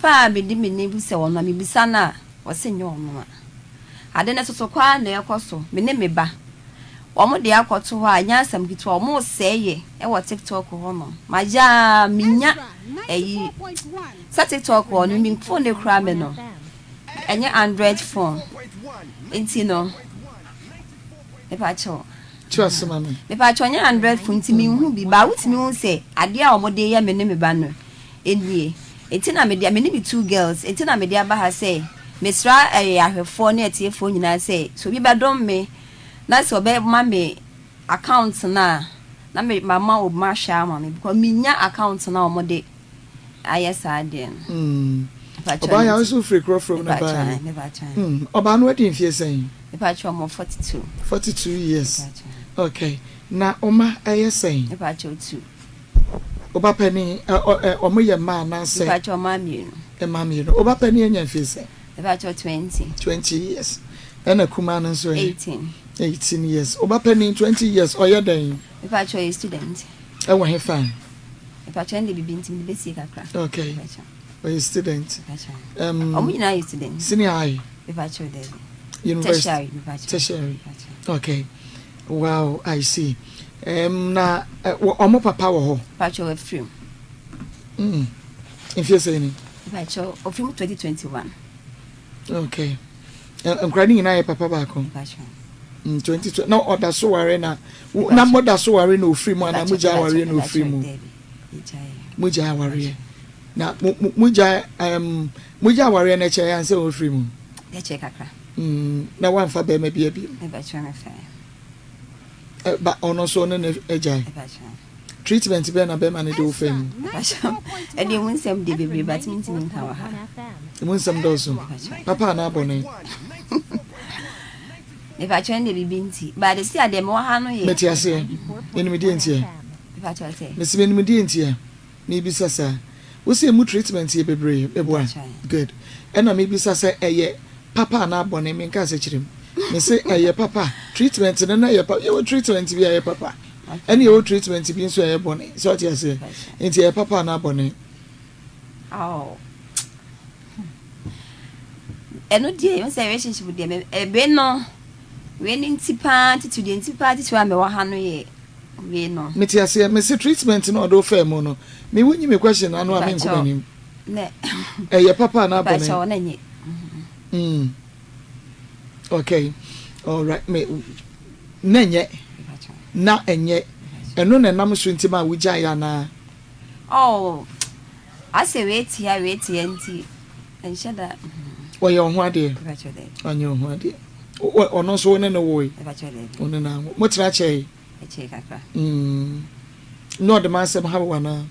Nipa a mede m'ani bu sɛ ɔno a, mebisa no a, ɔse nyɛ ɔno a. Ade no soso kɔ ara na ɛrekɔ so, me ne me ba. Wɔn de akɔto hɔ a, ɛnyɛ asɛm ketewa, wɔresɛe yɛ wɔ TikTok hɔnom. Mayɛ ara menya ayi, sɛ TikTok hɔ no, me phone no kura me no, ɛnyɛ Android phone. Nti no, mepa kyɛw. Mepa kyɛw, ɛnyɛ Android phone nti menhu bi, but wotumi hu sɛ adeɛ a wɔde yɛ me ne me ba no, Nie. Enti na mede, me ne me two girls, enti na mede aba ha sɛ mesra ɛyɛ ahwɛfoɔ ne atiefoɔ nyinaa sɛ, sɛ obi bɛdom me na sɛ ɔbɛma me account no a, na me mama obi mahwɛ ama me because mennya account no a wɔde ayɛ saa adeɛ no. Mm. Ɔbaa yɛ nso firi korɔ from na baa yi. Mm. Ɔbaa no adi mfie sɛn? Mepakyɛ ɔmo 42. 42 years. Okay. Na ɔma ɛyɛ sɛn? Mepakyɛ two. Wo ba panin, ɛ, ɔ, ɛ, wɔn yɛ mmaa anaasɛ? Mepakyɛw, mmaa mmienu. Mmaa mmienu. Wo ba panin anya mfie sɛn? Mepakyɛw, 20. 20 years. Ɛna kumaa no nso ɛ? 18. 18 years. Wo ba panin 20 years, ɔyɛ dɛn? Mepakyɛw, ɔyɛ student. Ɛwɔ he fa? Mepakyɛw, ɛnde bibi nti mede besie kakra. Okay. Mepakyɛw. Ɔyɛ student. Mepakyɛw. Wɔn nyinaa yɛ student. Senior high? Mepakyɛw, dabi. University? Tertiary, mepakyɛw. Tertiary. Mepakyɛw. Okay. Wow, I see. Ɛɛm na ɔmo papa wɔ hɔ? Mpakyɛw wafiri mu. Mm. Mfie sɛn ni? Mpakyɛw ofiri mu 2021. Okay. Nkora ne nyinaa yɛ papa baako? Mpakyɛw. Mm, 2020 na ɔda so ware na na mo da so ware na ofiri mu anaa mo gya awareɛ na ofiri mu? Mo gya awareɛ. Na mo mo gya mo gya awareɛ na ɛkyɛ yɛn sɛ ofiri mu. Ɛkyɛ kakra. Mm, na wamfa bɛrima bi abiem. Mepakyɛw mefae. Ɛ ba ɔno nso ɔne no agyae. Treatment bɛn na bɛrima no de wo faa mu? Mepakyɛw ɛde emu nsɛm deɛ bebree but mentumi nka wɔ ha. Emu nsɛm dɔɔso. Papa anaa bɔne? Mepakyɛw ɛnde biribi nti. But de si a deɛ mewɔ ha no yɛ. Mete aseɛ. Menim deɛ nti ɛ. Mepakyɛw sɛ. Mese menim deɛ nti ɛ. Mebisa saa. Wose emu treatment yɛ bebree, meboa? Good. Ɛna mebisa sɛ ɛyɛ papa anaa bɔne, menkaa sɛ kyerɛ mu. Mese ɛyɛ papa. Treatment no na ɛyɛ papa. Yɛwɔ treatment bi a ɛyɛ papa. Ɛne yɛwɔ treatment bi nso a ɛyɛ bɔne. Sɛ ɔte aseɛ? Nti ɛyɛ papa anaa bɔne? Oh. Ɛno deɛ, ɛmu sɛ relationship deɛ, ɛbe no, wei no nti paa titiri, deɛ nti paa titiri a mewɔ ha no yɛ wei no. Mete aseɛ, mese treatment no a ɔde wo faa mu no, me wo nyi me question no ano a menkɔ m'anim. Ɛyɛ papa anaa bɔne? Mepakyɛw, na nye. Mm. Okay. All right. Me na nyɛ. Na ɛnyɛ. Ɛno na ɛnam so nti ma wogyae anaa? Oh. Asɛ wei tia wei tia nti nhyɛ da. Ɔyɛ wo ho adeɛ? Ɔnyɛ wo ho adeɛ. Ɔno nso wo ne no woe? Wo ne no anwo. Mo tena kyɛe? Ɛkyɛe kakra. Mm. Na ɔde m'asɛm ha wo anaa?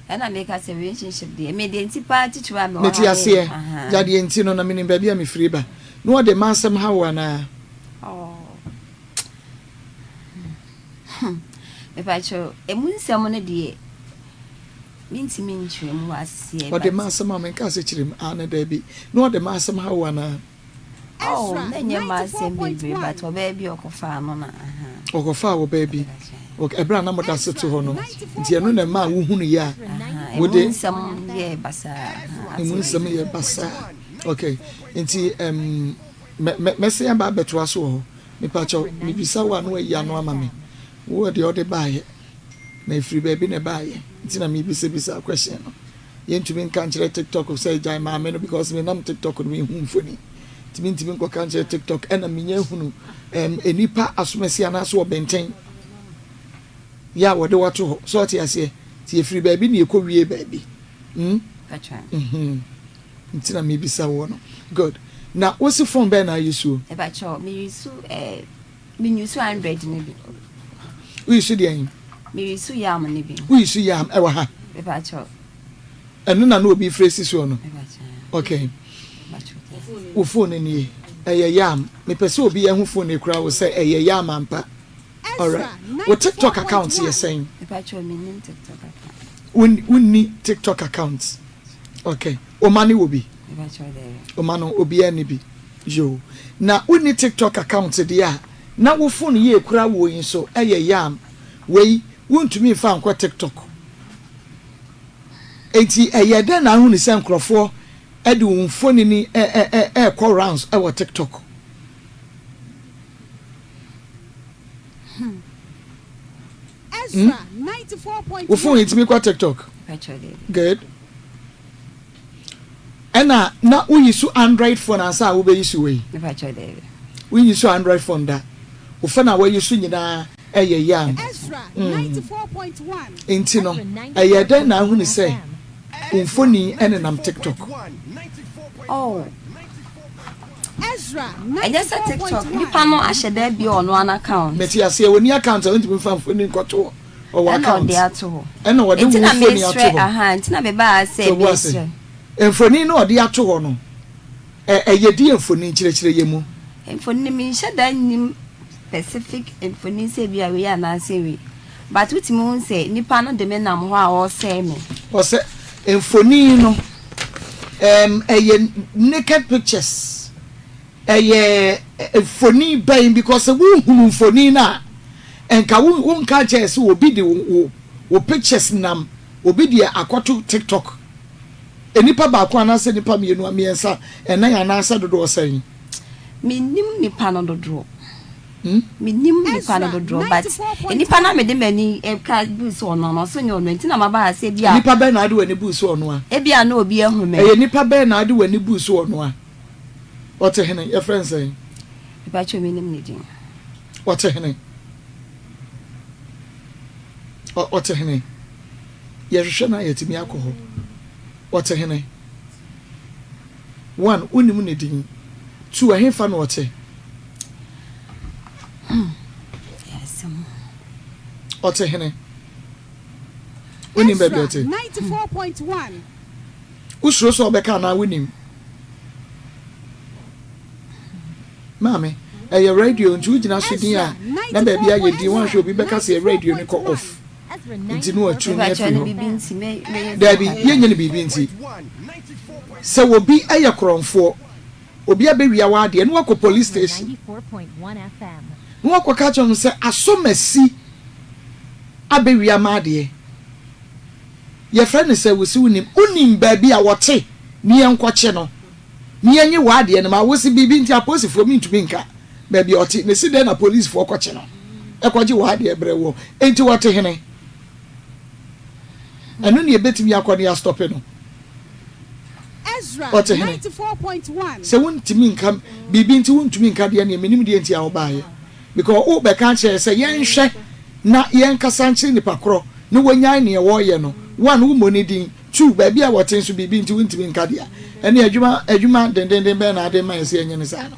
Ɛna meka sɛ relationship deɛ me deɛ nti paa titiri a mewɔ ha. Mete aseɛ. Gya deɛ nti no na menim baabi a mefiri ba. Na ɔde m'asɛm ha wo anaa? Oh. Mepakyɛw, emu nsɛm no deɛ mentumi nkyerɛ mu aseɛ. Ɔde m'asɛm a menka sɛ kyerɛ mu, aane daabi. Na ɔde m'asɛm ha wo anaa? Oh, na ɛnyɛ m'asɛm bebree but ɔbaa bi ɔkɔfaa no na aha. Ɔkɔfaa ɔbaa bi, ok, ɛberɛ a na moda so te hɔ no, nti ɛno na ɛmaa wohunuiɛ a wode. Emu nsɛm yɛɛ basaa. Emu nsɛm yɛɛ basaa, ok, nti ɛm, mɛ mɛ mɛsan aba abɛtoa so wɔ hɔ. Mepakyɛw, mibisa wo a na woayi ano ama me. Wowɔ deɛ ɔde baeɛ, na ɛfiri baabi na ɛbaeɛ nti na mebisabisa question no. Yɛntumi nka nkyerɛ TikTok sɛ gyae maame no because menam TikTok no mehu mfoni. Nti mentumi nkɔka nkyerɛ TikTok ɛna menya hunu um, nnipa asomasi anaasɛ ɔbɛnten yɛ a wɔde wato hɔ. So ɔte aseɛ? Nti yɛfiri baabi na yɛkɔ wie baabi. Hmm? Mm-hmm. Nti na mebisa woɔ no. Good. Na wosi phone bɛn na ayi suo? Mepakyɛw, me use eh, me use Android no bi. Wo use deɛn? Me use Yam no bi. Wo use Yam ɛwɔ ha? Mepakyɛw. Ɛno na na obi frɛ si soɔ no? Mepakyɛw. Okay. Wo phone no nie. Ɛyɛ Yam. Mepɛ sɛ obi ɛho phone ekura wo sɛ ɛyɛ Yam ampa. Alright. Wo TikTok account yɛ sɛn? Mepakyɛw, mennim TikTok account. Wonni TikTok account? Okay. Wo ma no wɔ bi? Wo ma no obiara nni bi? Yoo. Na wonni TikTok account deɛ a, na wo phone yi a ekura woɔ yi nso ɛyɛ yam. Wei, wontumi mfa nkɔ TikTok. Enti ɛyɛɛ dɛn na ahunu sɛ nkurɔfoɔ de wo mfonini rekɔ rounds wɔ TikTok? Hmm? Wo phone yi tumi kɔ TikTok? Good. Ɛna na woyi so Android phone ansa a wobɛyi so wei? Woyi so Android phone da. Wo phone a wayi so nyinaa ɛyɛ yam. Mm. Nti no, ɛyɛ dɛn na ahunu sɛ wo mfoni ɛnenam TikTok? Oh. Ɛnyɛ sɛ TikTok nipa no ahyɛ da abue ɔno ara n'account. Mete aseɛ, ɔnni account a ɔntumi mfa mfoni nkɔto hɔ, ɔwɔ account. Ɛna ɔde ato hɔ. Ɛna ɔde wo mfoni ato hɔ. Aha, nti na mebaa sɛ mesrɛ. Mfoni no ɔde ato hɔ no, ɛyɛ deɛ mfoni? Nkyerɛkyerɛ yɛ mu. Mfoni no menhyɛ da nnim specific mfoni sɛ bi a wei anaasɛ wei. But wotumi hu sɛ nipa no de me nam hɔ a ɔresɛe me. Ɔsɛ mfoni no ɛɛm ɛyɛ naked pictures ɛyɛ mfoni bɛn because sɛ wohunu mfoni no a nka wo wonka nkyerɛ yɛ sɛ obi de wo wo pictures nam obi de akɔto tiktok nnipa baako anaasɛ nnipa mmienu mmiɛnsa ɛnan anaasɛ dodoɔ sɛn. Mennim nipa no dodoɔ. Mennim nipa no dodoɔ but nipa no a mede m'ani ka buu sɛ ɔno no ɔso nyɛ ɔno nti na maba ha sɛ ebia. Nipa bɛn na ade w'ani buu so ɔno a? Ebia na obi ahu me. Ɛyɛ nipa bɛn na ade w'ani buu so ɔno a? Ɔte hene? Yɛfrɛ no sɛn? Mepakyɛw mennim ne din. Ɔte hene? Ɔte hene? Yɛhwehwɛ no a yɛatumi akɔ hɔ. Ɔte hene? One, wonnim ne din. Two, ɛhefa na ɔte? Hmm, ɛyɛ asɛm. Ɔte hene? Wonnim baabi ɔte? Wosuro sɛ ɔbɛka anaa wonim? Maame, ɛyɛ radio nti wogyina so din a na baabi ayɛ din woanhwɛ obi bɛka sɛ radio no kɔ off. Nti no watu ne afiri hɔ. Daabi, yɛnyɛ no biribi nti. Sɛ obi yɛ korɔmfoɔ, obi abɛwia w'adeɛ na wakɔ police station na wakɔka akyerɛ wɔn sɛ asomasi abɛwia m'adeɛ. Yɛfrɛ no sɛ wosi wonim. Wonim baabi a wɔte ne yɛnkɔkye no ne yɛnye w'adeɛ no ma wosi biribi nti apolisifoɔ mentumi nka baabi a ɔte na esi dɛn na polisfoɔ kɔkye no kɔgye w'adeɛ brɛ woɔ? Enti ɔte hene? Ɛno ne yɛbɛtumi akɔ ne yɛastɔpe no. Ɔte hene? Sɛ wontumi nka biribi nti wontumi nka deɛ neɛ menim deɛ nti a wobaeɛ because wobɛka akyerɛ yɛ sɛ yɛnhwɛ na yɛnkasa nkyerɛ nipa korɔ na wɔnyae neɛ wɔreyɛ no. One, wommɔ ne din. Two, baabi a wɔte nso biribi nti wontumi nka deɛ a, ɛne adwuma adwuma dendenden bɛn na ade ma yɛ sɛ yɛnyɛ no saa no?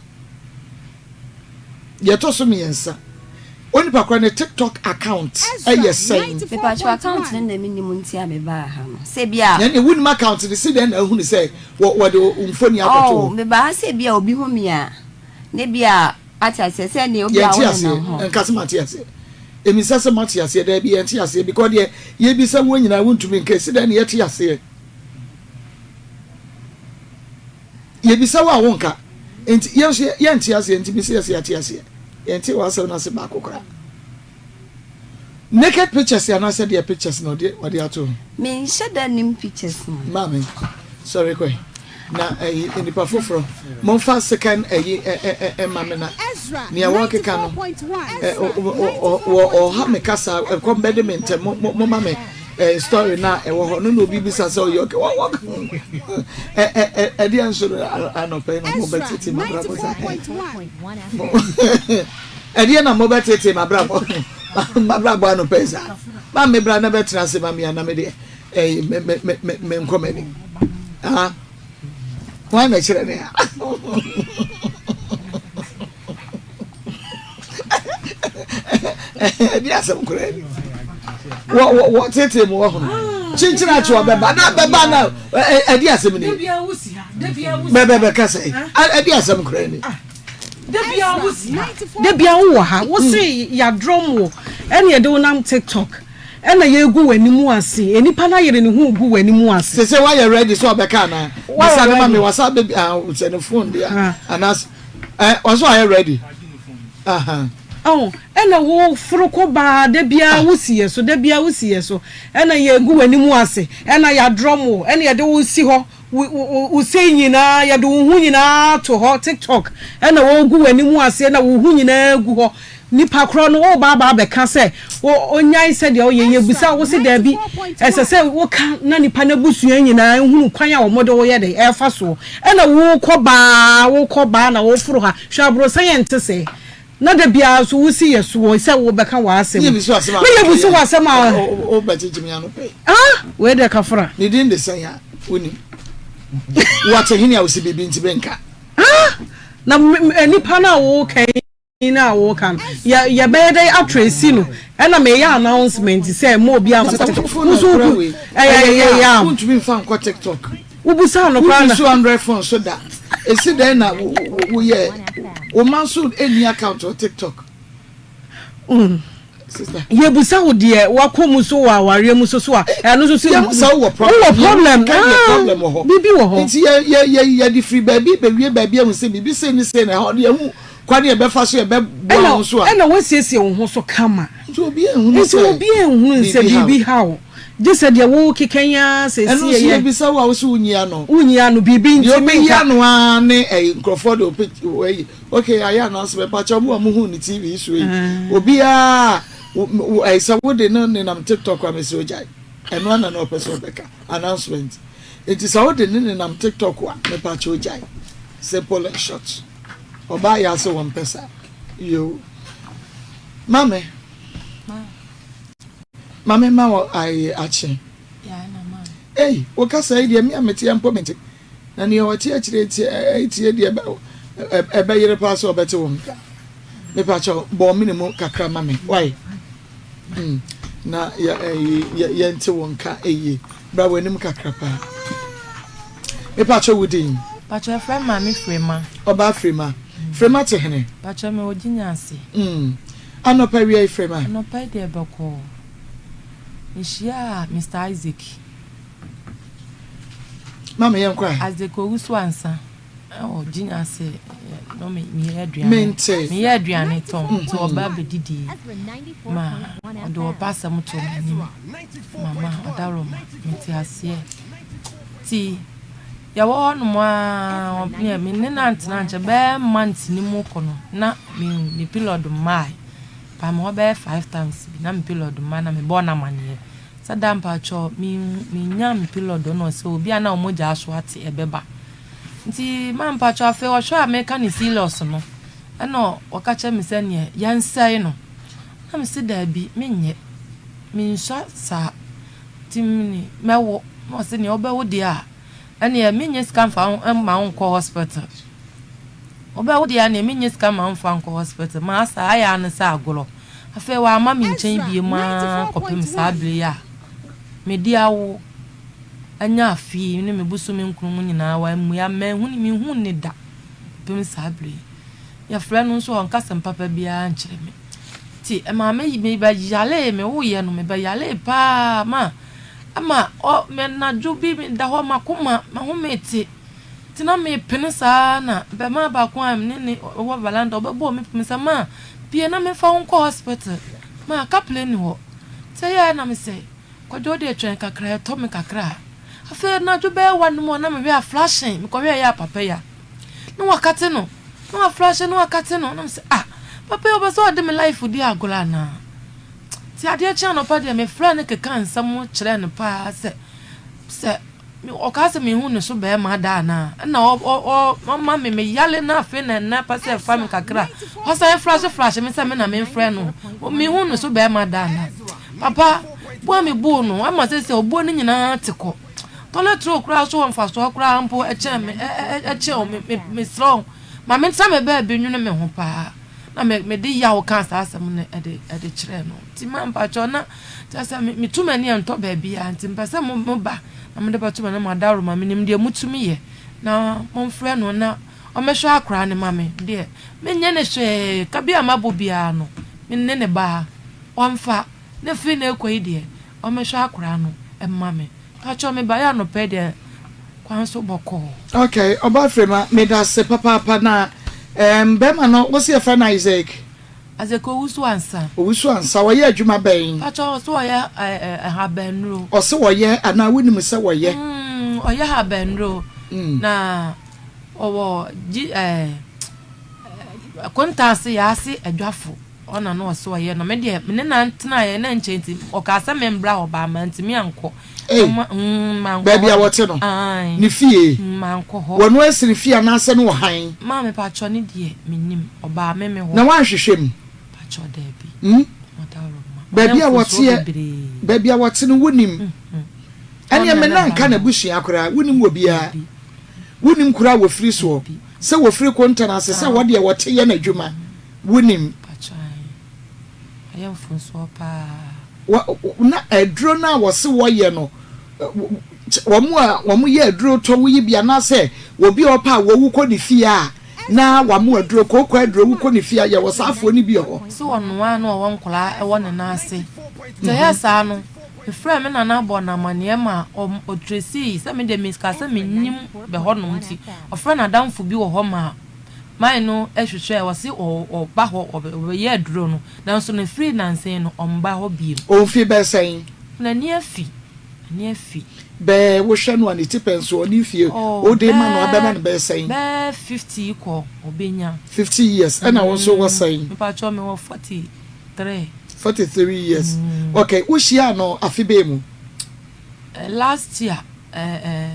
Deɛ ɛtɔ so miensa, onipa korɔ ne tiktok account yɛ sɛn? Mepakyɛw account no na mennim nti a mebaa ha no. Sɛ bi a. Na ɛneɛ wonim account no si dɛn na ahunu sɛ wɔde wo mfoni akɔto hɔ? Oh, mebaa ha sɛ bi a obi hu me a, na bi a ate aseɛ sɛ ɛneɛ obi a Yɛnte wo aseɛ, nenam hɔ. nka sɛ mate aseɛ. Ɛmisa sɛ moate aseɛ, daabi yɛnte aseɛ because deɛ yɛbisa woɔ nyinaa wontumi nka, ɛsi dɛn na yɛte aseɛ? Yɛbisa wo a wonka. Enti yɛn nso yɛnte aseɛ nti mese yɛse yɛate aseɛ. Yɛnte w'asɛm no ase baako koraa. Naked pictures anaasɛ deɛ pictures na ɔde ɔde ato ho? Menhyɛ da nnim pictures no. Maame, sɔre kɔe. Na ɛyi nnipa foforɔ momfa sekan ɛyi ɛ ɛ ɛ ma me na nea wɔrekeka no ɛ wɔ ɔha me kasa ɛkɔm bɛde me ntɛm mo mo moma me Eh, story na ɛwɔ hɔ no na obi bisa sɛ ɔyɛ ɔkɛ wɔ wɔ ɛ ɛ ɛ ɛdeɛ nso no anɔpɛ yi na mo bɛ tete ma brabɔ sa ɛdeɛ na mo bɛ tete ma brabɔ ma brabɔ anɔpɛ yi sa ma me bra na bɛ tena ase ma mi ana me deɛ ɛyi me me me me me nkɔ m'anim ah wɔn na ɛkyerɛ ne ha. Ɛde asɛm koraa ni. Wɔ wɔ wɔ tete mu wɔ ho. Kyinkyin akyi wɔ bɛba na bɛba na ɛde asɛm ni. Bɛbɛ bɛka sɛ ɛde asɛm koraa ni. Debia wowɔ ha wo se yadrɔm wo ɛne ɛde wo nam tiktok ɛna yɛgu w'anim ase nnipa no ayere ne ho gu w'anim ase. Sese wayɛ ready sɛ ɔbɛka anaa? Bisa no ma me wasa bɛ ah sɛ ne phone deɛ anaa. Ɛ ɔsɛ ɔayɛ ready. Aha. Ɔho, ɛna wo foro kɔ baa da biara wo si yɛ so, da biara wo si yɛ so, ɛna yɛ gu w'anim ase, ɛna yɛ adrɔm wo, ɛna yɛde wo si hɔ, wo wo wo sei nyinaa, yɛde wo ho nyinaa to hɔ, tiktok, ɛna wɔgu w'anim ase, ɛna wo ho nyinaa gu hɔ, Nipa korɔ no woreba aba abɛka sɛ ɔnyae sɛdeɛ ɔyɛ, yɛbisa wo, wose daabi, ɛsɛ sɛ woka na nipa no abusua nyinaa hunu kwan a wɔde wo yɛ dɛn, ɛrefa soɔ, ɛna worekɔ baa, worekɔ baa na woreforo ha, hwɛ aborosan yɛ nte sɛɛ, na da biara nso wosi yɛ soɔ sɛ wobɛka w'asɛm, na yɛbusa wo asɛm a, wobɛgyegye me ano pɛ. Ah, wei deɛ kafra. Ne din de sɛn a wonim? Woate hene a wosi biribi nti menka. Ah, na nipa no a woreka yi. No a woka no yɛ yɛbɛyɛ dɛn atresi no ɛna meyɛ announcement sɛ mo obi a nkɔ tiktok wo so wo ɛyɛ yɛ yam wontumi nfa nkɔ tiktok wobusa no koraa na wonni so android phone so da esi dɛn na woyɛ wo ma nso ɛnni account wɔ tiktok mm. Yɛbusa wo deɛ wakɔ mu so wɔ awareɛ mu so so a ɛno nso so wowɔ problem ah, biribi wɔ hɔ nti yɛde firi baabi bɛwie baabi ahu sɛ biribi sei ne sei na ɛhɔ de yɛhu kwan a yɛbɛfa so yɛbɛboa wo nso a ɛna wasiesie wo ho so kama nti obi ehunu sɛ nti obi ehunu sɛ biribi ha wo gye sɛ deɛ wo keka yi ara sɛ esi yɛ ɛno nso yɛbisa wo a wo so wonyi ano wonyi ano biribi nti menka deɛ obeyi ano ara ne ɛyi nkurɔfoɔ de ope ɛyi Okay, ayɛ announcement pakyɛ mo a mo hu ne TV so yi. Obiara ɛyi sɛ wo de no nenam TikTok a mesrɛ ogyae. Ɛno ana na ɔpɛ sɛ ɔbɛka announcement. Nti sɛ wo de ne nenam TikTok a mepakyɛ ogyae. Simple and short. Ɔbaa yɛ ase wɔn pɛ saa. Yo. Mame. Mame ma wɔ ayi akye. Ei, wo kasa yi deɛ me a mete mpo mente. Na nea ɔte akyire tie deɛ ɛbɛyere paa sɛ ɔbɛte wo nka. Mepa kyɛw, bɔ mene mu kakra ma me. Why? Mm. Na yɛnte wo nka ɛyie. Bra w'anim kakra paa. Mepa kyɛw wo din? Pakyɛ ɛfrɛ maame Frema. Ɔbaa Frema. Frema te hene? Pakyɛ me wɔ Gyinya ase. Mm. Anɔpa wia yi Frema? Anɔpa yi deɛ bɔkɔɔ. Mehyiaa Mister Isaac. Mama yɛn kɔ a. Isaac Owusu Ansa ɛwɔ Gyinya ase no me meyɛ aduane. Mente. Meyɛ aduane tɔn nti ɔba bɛdidi ma ɔde ɔba asɛm to m'anim mama ɔdaroma mente aseɛ ti yɛwɔ hɔ nom a me ne no antena nkyɛ bɛyɛ month ni mu kɔ no na me me period mmae paa me hɔ bɛyɛ five times bi na me period mmae na mebɔɔ no amaneɛ Sɛ da mpakyɛw me me nya me period no ɔsɛ obi a na wo mogya aso ate ɛbɛba nti ma mpakyɛw afei ɔhwɛ a meka ne serious no ɛna ɔka kyerɛ me sɛ neɛ yɛnsɛe no na me se daabi menyɛ mensua saa nti mene mɛwo na ɔse neɛ wobɛwo deɛ a ɛneɛ menyɛ sika mfa wo mma wo nkɔ hospital wobɛwo deɛ a neɛ menyɛ sika mma wo mfa nkɔ hospital ma asa ayɛ ano sɛ agorɔ Afei wamma me nkyɛn bio ara kɔpem saa bere yi a mede awo anya afe yi ne me bosome nkron mu nyinaa wammua manhu no menhuu no da kɔpem saa bere yi. Yɛfrɛ no nso a ɔnka asɛm papa biara nkyerɛ me. Nti ɛmaa me mebɛyaree mewoeɛ no mebɛyaree paa ma ɛma ɔ me anadwo bi meda hɔ m'akoma m'ahome te. Nti na mepene saa ara na bɛmaa baako a me ne no wɔ veranda ɔbɛbɔɔ me pon sɛ ma pue na memfa wo nkɔ hospital ma kaplɛ nni hɔ. Nti ɛyɛɛ na mesɛ Kwadwo wodeɛ twɛn kakra ɛtɔ me kakra a. Afei anadwo bɛyɛ one mu a na mehwɛ a flashing mekɔhwɛ ɛyɛ a papa yi a na wakate no na waflashe na wakate no na mesɛ ah papa yi ɔpɛ sɛ ɔde me life di agorɔ anaa. Nti adeɛ kye anɔpa deɛ mefrɛɛ no kekaa nsɛm kyerɛɛ no paa sɛ sɛ Me ɔkaa sɛ menhu ne so bɛɛma da anaa ɛna ɔ ɔ ɔ ɔma me me yale na afei na ɛnɛ pɛ sɛ ɛfa me kakra ɔsan flashe flashe me sɛ me na memfrɛ no menhu ne so bɛɛma da anaa papa bu a mebuu no ama sɛ sɛ ɔbuo no nyinaa te kɔ toilet roll koraa so wɔ mfasoɔ koraa mpo ɛkyɛn me ɛkyɛn o me me mesrɛ wo ma mentena me baabi nwene me ho paa na me mede yaw kaa saa asɛm no ɛde ɛde kyerɛɛ no nti ma mpakyɛw na Kyerɛ sɛ, metu m'ani a ɛntɔ baabiara, nti mepɛ sɛ moba na mode bɛto m'anim adaworoma. Menim deɛ motumi yɛ, na momfrɛ no na ɔmmɛhwɛ akwadaa no ma me. Deɛ, menyɛ no hwee, ka bi a mabɔ biara no, me ne ne ba, ɔmfa. Na firi nnɛ rekɔ yi deɛ, ɔmmɛhwɛ akwadaa no mma me. Mpakyɛw, mebaeɛ anɔpa yi deɛ, kwan so bɔkɔɔ. Okay, Ɔbaa Frema, medase papaapa. Na ɛɛm, bɛrima no, wose yɛfrɛ no Isaac? Isaac Owusu Ansah. Owusu Ansah, ɔyɛ adwuma bɛn? Pakyɛ ɔse ɔyɛ habannuro. Ɔse ɔyɛ anaa wonim sɛ ɔyɛ? Mm, ɔyɛ habannuro. Na ɔwɔ gyi ɛɛ Kontaase Yaase Adwafo. Ɔna na ɔse ɔyɛ na me deɛ me ne no antenaeɛ na nkyɛ nti ɔkaa sɛ me mbra hɔ baa mantumi ankɔ. Ei, Mm, mankɔ baabi a hɔ. wɔte no, Ae, ne fie? mm, mankɔ hɔ. Wɔno asi ne fie anaasɛ ne ɔhan? Maame pakyɛ ne deɛ mennim, ɔbaa me me hɔ. Na woanhwehwɛ mu? Pakyɛ daabi. Hmm? Ɔdawuroma. Ɔyɛ Baabi a mfomsoɔ wɔteɛ, bebree. baabi a wɔte no wonim? Mm, Ɛneɛ ɔna me na na ɛbaa nka me hɔ. n'abusua koraa, wonim obiara? Daabi. Wonim kuro a wɔfiri soɔ? Daabi. Sɛ wɔfiri Kontan ase, sɛ Ah. hɔ deɛ wɔte yɛ n'adwuma, wonim? Pakyɛ ae. Ɔyɛ mfomsoɔ paa. Wɔ, na aduro no a wɔse wɔyɛ no, wɔn a wɔyɛ aduro tɔ wo yi bi anaasɛ obi a ɔpɛ a wɔwu kɔ ne fie a na wamo aduro, kooko aduro wu kɔ ne fie a, yɛwɔ saa afoɔ no bi wɔ hɔ. So ɔnoaa na ɔwɔ nkwadaa wɔ ne nan ase. Nti ɛyɛɛ saa no, mefrɛɛ me nana bɔɔ no amaneɛ ma ɔtresii sɛ me deɛ mekaa sɛ mennim bɛ hɔnom nti ɔfrɛɛ n'adamfo bi wɔ hɔ maa man no hwehwɛɛ, ɔse ɔba hɔ ɔbɛyɛ aduro no nanso no ɛfiri nansa yi no ɔmba hɔ bio. Ɔmfi bɛɛ sɛn? N'ani afi, n'ani afi. Bɛɛ wohwɛ no a ne ti pɛn so ɔne mfie Oh, wode ma no abɛma bɛɛ no bɛyɛ sɛn? bɛɛ 50 kɔ ɔbɛnya. 50 years ɛna wo nso wɔ sɛn? Mepakyɛw mewɔ 43. 43 years okay wohyiaa no afe bɛn mu? Last year eh, eh,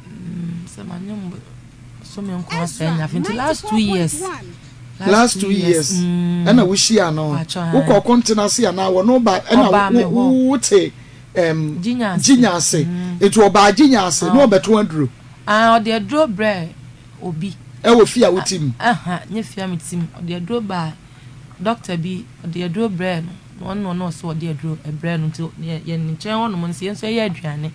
mm, sɛ manyɛ mo so me nko asɛ nya afe nti last 2 years. Last 2 years ɛna wohyiaa no. Pakyɛw. Wokɔ ɔkɔntena ase anaa wɔno ba ɛna Ɔbaa me hɔ. wote Gyinya ase. Gyinya ase nti ɔbaa Gyinya ase na ɔbɛto aduro? Ah, ɔde aduro brɛ obi. Ɛwɔ fie a wote mu? Aha, nye fie a mete mu. Ɔde aduro baa doctor bi, ɔde aduro brɛɛ no. Na ɔno na ɔsɛ ɔde aduro brɛɛ no nti yɛn nkyɛn hɔnom no sɛ yɛn nso yɛyɛ aduane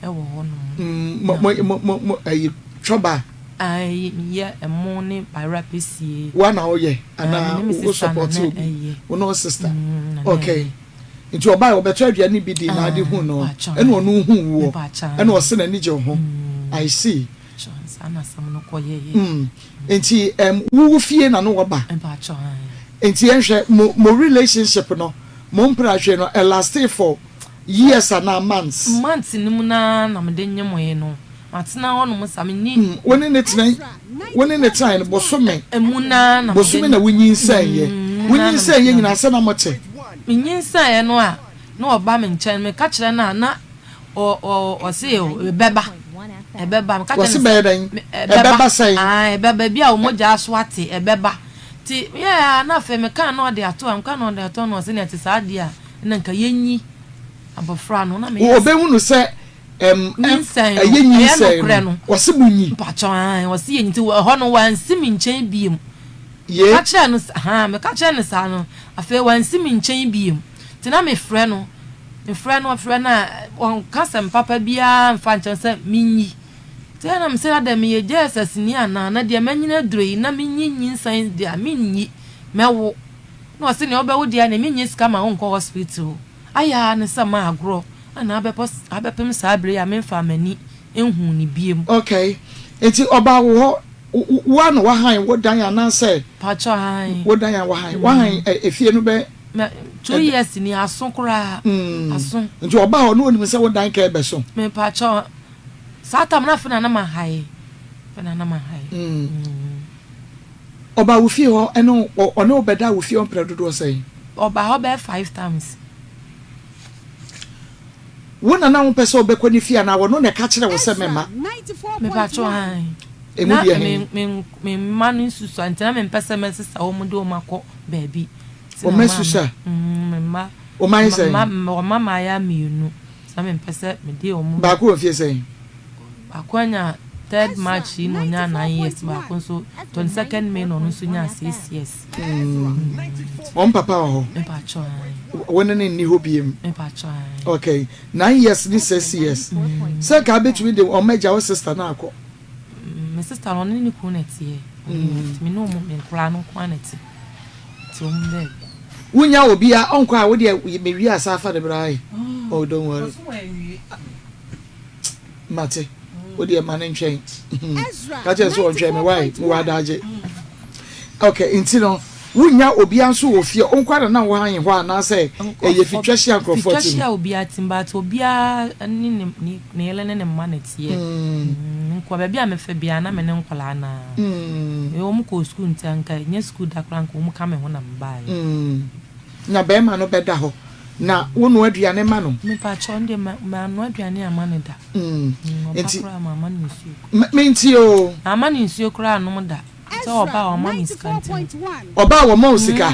ɛwɔ hɔnom. Mo mo mo mo mo ɛyi twɔba? Ayi, meyɛ ɛmo ne bayerɛ apɛsie. Wa na woyɛ Ah, anaa me ne me wo sister na support na obi? ɛyɛ. Wo ne wo sister? Na na Okay. ɛyɛ. Nti ɔbaa ɔbɛtɔ aduane bi di na ade hu no Pakyɛw. ɛna ɔno hu woɔ Mepakyɛw. ɛna ɔse n'ani gye wo ho. I see. Pakyɛw, saa na asɛm no kɔyɛeɛ. Nti wo fie na no wɔba? Mepakyɛw, ae. Nti yɛnhwɛ mo mo relationship no, mo mprahwe no ɛlastee for years anaa months? Months no mu naa na mede nyemoe no. Matena hɔnom sa menni. Wo ne ne tena wo ne ne tenae no bosome? Emu naa na mede. Bosome na wonyinsɛn yɛ? Mu naa na Wonyinsɛn yɛ metena. nyinaa sɛ na mote? Menyinsɛneɛ no a na ɔba me nkyɛn meka kyerɛ no a na ɔse ɛbɛba ɛbɛba meka kyerɛ Wɔse no bɛyɛ dɛn? Ɛbɛba sɛn? Ah, ɛbɛba bi a wo mogya so ate ɛbɛba nti yɛ na afei meka na ɔde ato a meka na ɔde ato na ɔse nea ɛte saa deɛ a na nka yɛnyi abɔfra no na meyɛ Wɔbɛhu no sɛ nyinsɛn no ɛyɛ ɛyɛ nyinsɛn nokorɛ no no. Wɔse mo nyi. Mpakyɛw ae, ɔse yɛnyi nti ɛhɔ no wansi me nkyɛn biom. Ye. Meka kyerɛɛ no ha meka kyerɛɛ no saa no afei wansi me nkyɛn biom nti na mefrɛ no mefrɛ no ɔfrɛ no a ɔnka sɛm papa biara mfa nkyɛn sɛ menyi nti ɛna mesɛ adɛn meyɛ JSS ni anaa na deɛ manyini aduro yi na menyi nyinsɛn deɛ a menyi mɛwo na ɔse nea wobɛwo deɛ ne menyɛ sika ma wonkɔ hospital ayɛ a ne sɛ ma agorɔ ana abɛpɔ abɛpem saa bere yi a memfa m'ani nhuu ne biem. Okay, nti ɔbaa wo hɔ wo a na wahan wo dan anaasɛ? Pakyɛ ae. Wo dan a wahan wahan efie no bɛ? 2 years ni aso koraa aso. Nti ɔbaa hɔ na onim sɛ wo dan ka ɛbɛso? Mepakyɛ saa tam na afei na na ma hae afei na na ma hae. Ɔbaa wo fie hɔ ɛne ɔne wo bɛda wo fie hɔ mprɛ dodoɔ sɛn? Ɔbaa hɔ bɛyɛ five times. Wo na na wopɛ sɛ ɔbɛkɔ ne fie anaa wɔno na ɛka kyerɛ wo sɛ mɛma? Mepakyɛ ae. Emu Na deɛ me he? me me mma no nsusua nti na mempɛ sɛ mɛsesa wɔn de wɔn akɔ baabi. Nti na Wɔn maa asusua? me mma Wɔn ayɛ sɛn? mma wɔn mmaayɛ mmienu nti na mempɛ sɛ mede wɔn. Baako wɔ fie sɛn? Baako anya third March yi na onya 9 years, baako nso 22nd May na ɔno nso nya 6 years. Wɔn papa wɔ hɔ? Mepakyɛ ae. Wɔn ne ne nni hɔ biem? Mepakyɛ ae. Okay, 9 years ne 6 years. Sɛ nka abɛtumi de wɔn agya wo sister no akɔ? Me sister no ɔne ne kunu na ɛteɛ. Me ne wɔn me nkoraa no nko ara na ɛte. Nti wɔn baabi. Wonya obi a ɔnkɔ a wodeɛ mewie asa afa ne bra yi. Oh, don't worry. Mate. Wodeɛ ma ne ntwɛn. Ka kyerɛ sɛ ɔntwɛn me wae mewɔ adagye. Okay, nti no. Wonnya obiara nso wɔ fie, wo nko ara na na wo han hɔ anaasɛ ɛyɛ Nkurɔfoɔ, fitwa hyia nkurɔfoɔ fitwa te mu? hyia obiara te mu but obiara ne ne ne ne yere ne ne mma na ɛteɛ. Mm, nkoa baabi a mefa biara na me ne nkwadaa no ara. Wɔn kɔɔ sukuu nti anka ɛnyɛ sukuu da koraa anka wɔn ka me ho na mebaeɛ. Na barima no bɛda hɔ na wonoa aduane ma no? Mepakyɛw, ɔno deɛ ma mannoa aduane amma no da. Ɔba Nti, koraa mamma no nsuo koraa. Mentie oo. Mamma no nsuo koraa annom da. Sɛ ɔba a ɔma me sika nti no. Ɔba a wɔma wo sika?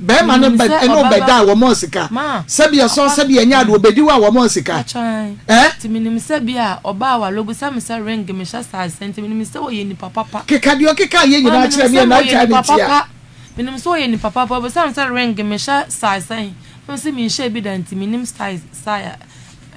Barima no Menim bɛ sɛ ɛne wo ɔbɛba. bɛda a wɔma wo sika? Ma, Sɛbi ɛsɔn ɔba. sɛbi ɛnyɛ ade ɔbɛdi wo a wɔma wo sika? Pakyɛ ae. Eh? Nti menim sɛ bi a ɔba aware ɔbisa me sɛ ring mehyɛ size sɛn nti menim sɛ ɔyɛ nipa papa. Keka deɛ ɔkeka yɛ Ma, nyinaa menim kyerɛ me sɛ a na ɔyɛ atwa ne nipa ti a. papa. Menim sɛ ɔyɛ nipa papa ɔbisa me sɛ ring mehyɛ size sɛn na mese menhyɛɛ bi da nti mennim size size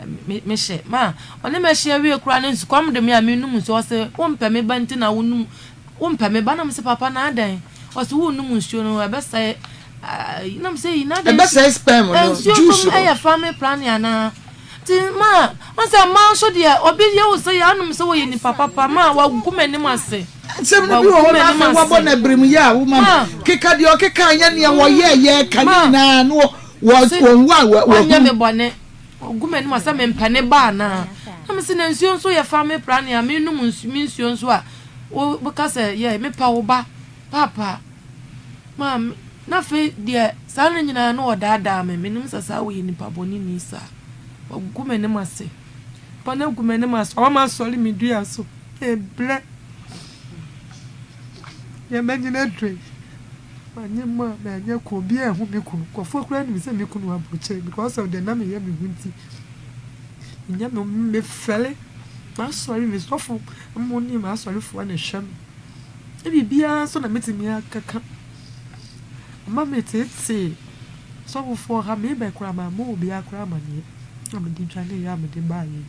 a me mehyɛ. Ma, ɔne me ahyia wie koraa no nsukɔm de me a menom nsuo ɔse wompɛ me ba nti na wonom Wompɛ me ba? Na mese, Papa, na adɛn? Ɔse, Wonnom nsuo no, ɛbɛsɛe ayi. Na mese, Ei, na adɛn nti? Ɛbɛsɛe sperm no, Nsuo juice nso no. yɛ family planning anaa? Nti ma, wohu sɛ mmaa nso deɛ, obi yɛ wo sɛ yɛ anom sɛ wɔyɛ nipa papa, ma wagu m'anim ase. Nsɛm no bi Wagu wɔ hɔ na m'anim afei wabɔ ase. no abirim yɛ a woma Ma. keka deɛ ɔkeka nyɛ nea wɔyɛɛ yɛ ka ne Ma. nyinaa no wɔ Se, wɔn a wɔ wanyɛ me wɔhu. bɔne. Wagu m'anim ase sɛ mempɛ ne ba anaa? Na mese, na nsuo nso yɛ family planning a, menom nsu, me nsuo nso a, Wo ka sɛ, Yɛ, mepɛ wo ba, paapa. Maame, na afei deɛ saa no nyinaa no ɔdaadaa me. Menim sɛ saa woyɛ nipa bɔneni saa. Wagu m'anim ase. Papa no agu m'anim ase. Wama masɔre me dua so. Mebrɛ. Deɛ manyini aduru yi, manyɛ mu a manyɛ ko. Obiara anhu me kunu. Nkurɔfoɔ koraa nim sɛ me kunu wɔ aburokyire because of deɛ na meyɛ me ho nti. Menyɛ me ho, mefɛre. M'asɔre, me sɔfo mo ne m'asɔrefoɔ na ɛhwɛ me. Ne biribiara nso na mɛtumi akeka. Ama meteetee sɔfofoɔ ha, mebɛ koraa mammɔ obiara koraa amaneɛ na mede dwaneeɛ a mede baeɛ yi.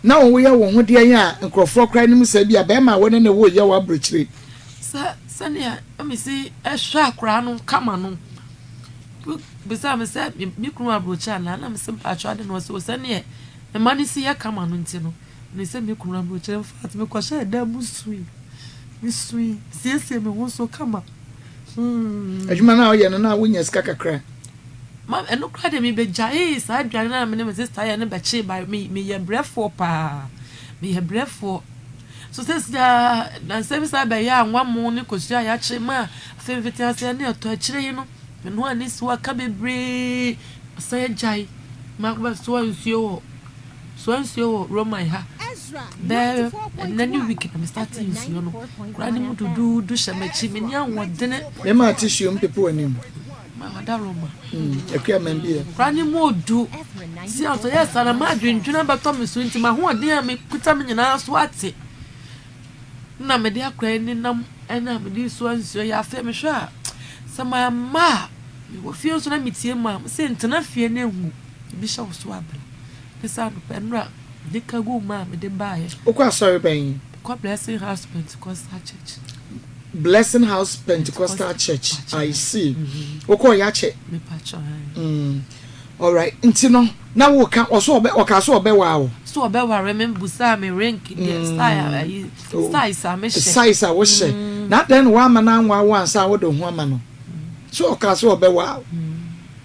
Na woyɛ wo ho deɛn a nkurɔfoɔ koraa nim sɛ ebia barima a wo ne no wo reyɛ w'aburokyire. Sɛ sɛdeɛ na mesi hwɛ akwadaa no kama no, wobisaa me sɛ me kunu wɔ aburokyire anaa na mese mpakyɛw adɛn na ɔse o sɛdeɛ Me mma no si yɛ kama no nti no, menim sɛ me kunu aburokyire. In fact, mekɔhyɛɛ dan mu sui. Mesui, siesiee me ho nso kama. Hmm. Adwuma no a woyɛ no, na wonya sika kakra? Ma, ɛno koraa deɛ mebɛgyaee saa aduane no a me ne me sista yɛ no bɛkyee ba. Me, meyɛ brɛfoɔ paa. Meyɛ brɛfoɔ. So seesei ara, nnansa bi saa bɛyɛ anwa mo ne kosua a yɛakye ma afei mfitiaseɛ ne ɛtɔ akyire yi no, menoa nisuwa ka bebree. Masan agyae makɔsoa nsuo wɔ soa nsuo wɔ Roman ha bɛyɛ ɛnɛ ne week na me start nsuo no kura ne mu duduudu hyɛ m'akyi menni ahoɔdene. Mema tissue mpepe w'anim. Ma wada Roma. Akua Mambie. Kura ne mu odu si asɔ yɛ saa na m'adwendwene abɛtɔ me so nti m'ahoɔden a mekuta me nyinaa so ate na mede akora yi nenam ɛna mede soa nsuo yi afei mehwɛ a sɛ mamma a Mewɔ fie nso na metie mu a, mese ntena fie na ehu ebi hyɛ wo so abra. Ne saa anɔpa nnura mede ka guu mu a mede baeɛ. Wokɔ asɔre bɛn? Mekɔ Blessing House Pentecostal Church. Blessing House Pentecostal Church, I see. Wokɔɔ yɛ akyɛ? Mepakyɛ ɛn. Mm. Alright, nti no na woka ɔso ɔbɛ ɔkaa so ɔbɛwaa wo? So ɔbɛware me busaa me ring deɛ style ayi size a mehyɛ. Size a wohyɛ. Na adɛn na woamma no anwaa wo ansa a wode wo ho ama no? So ɔkaa sɛ ɔbɛwaa wo?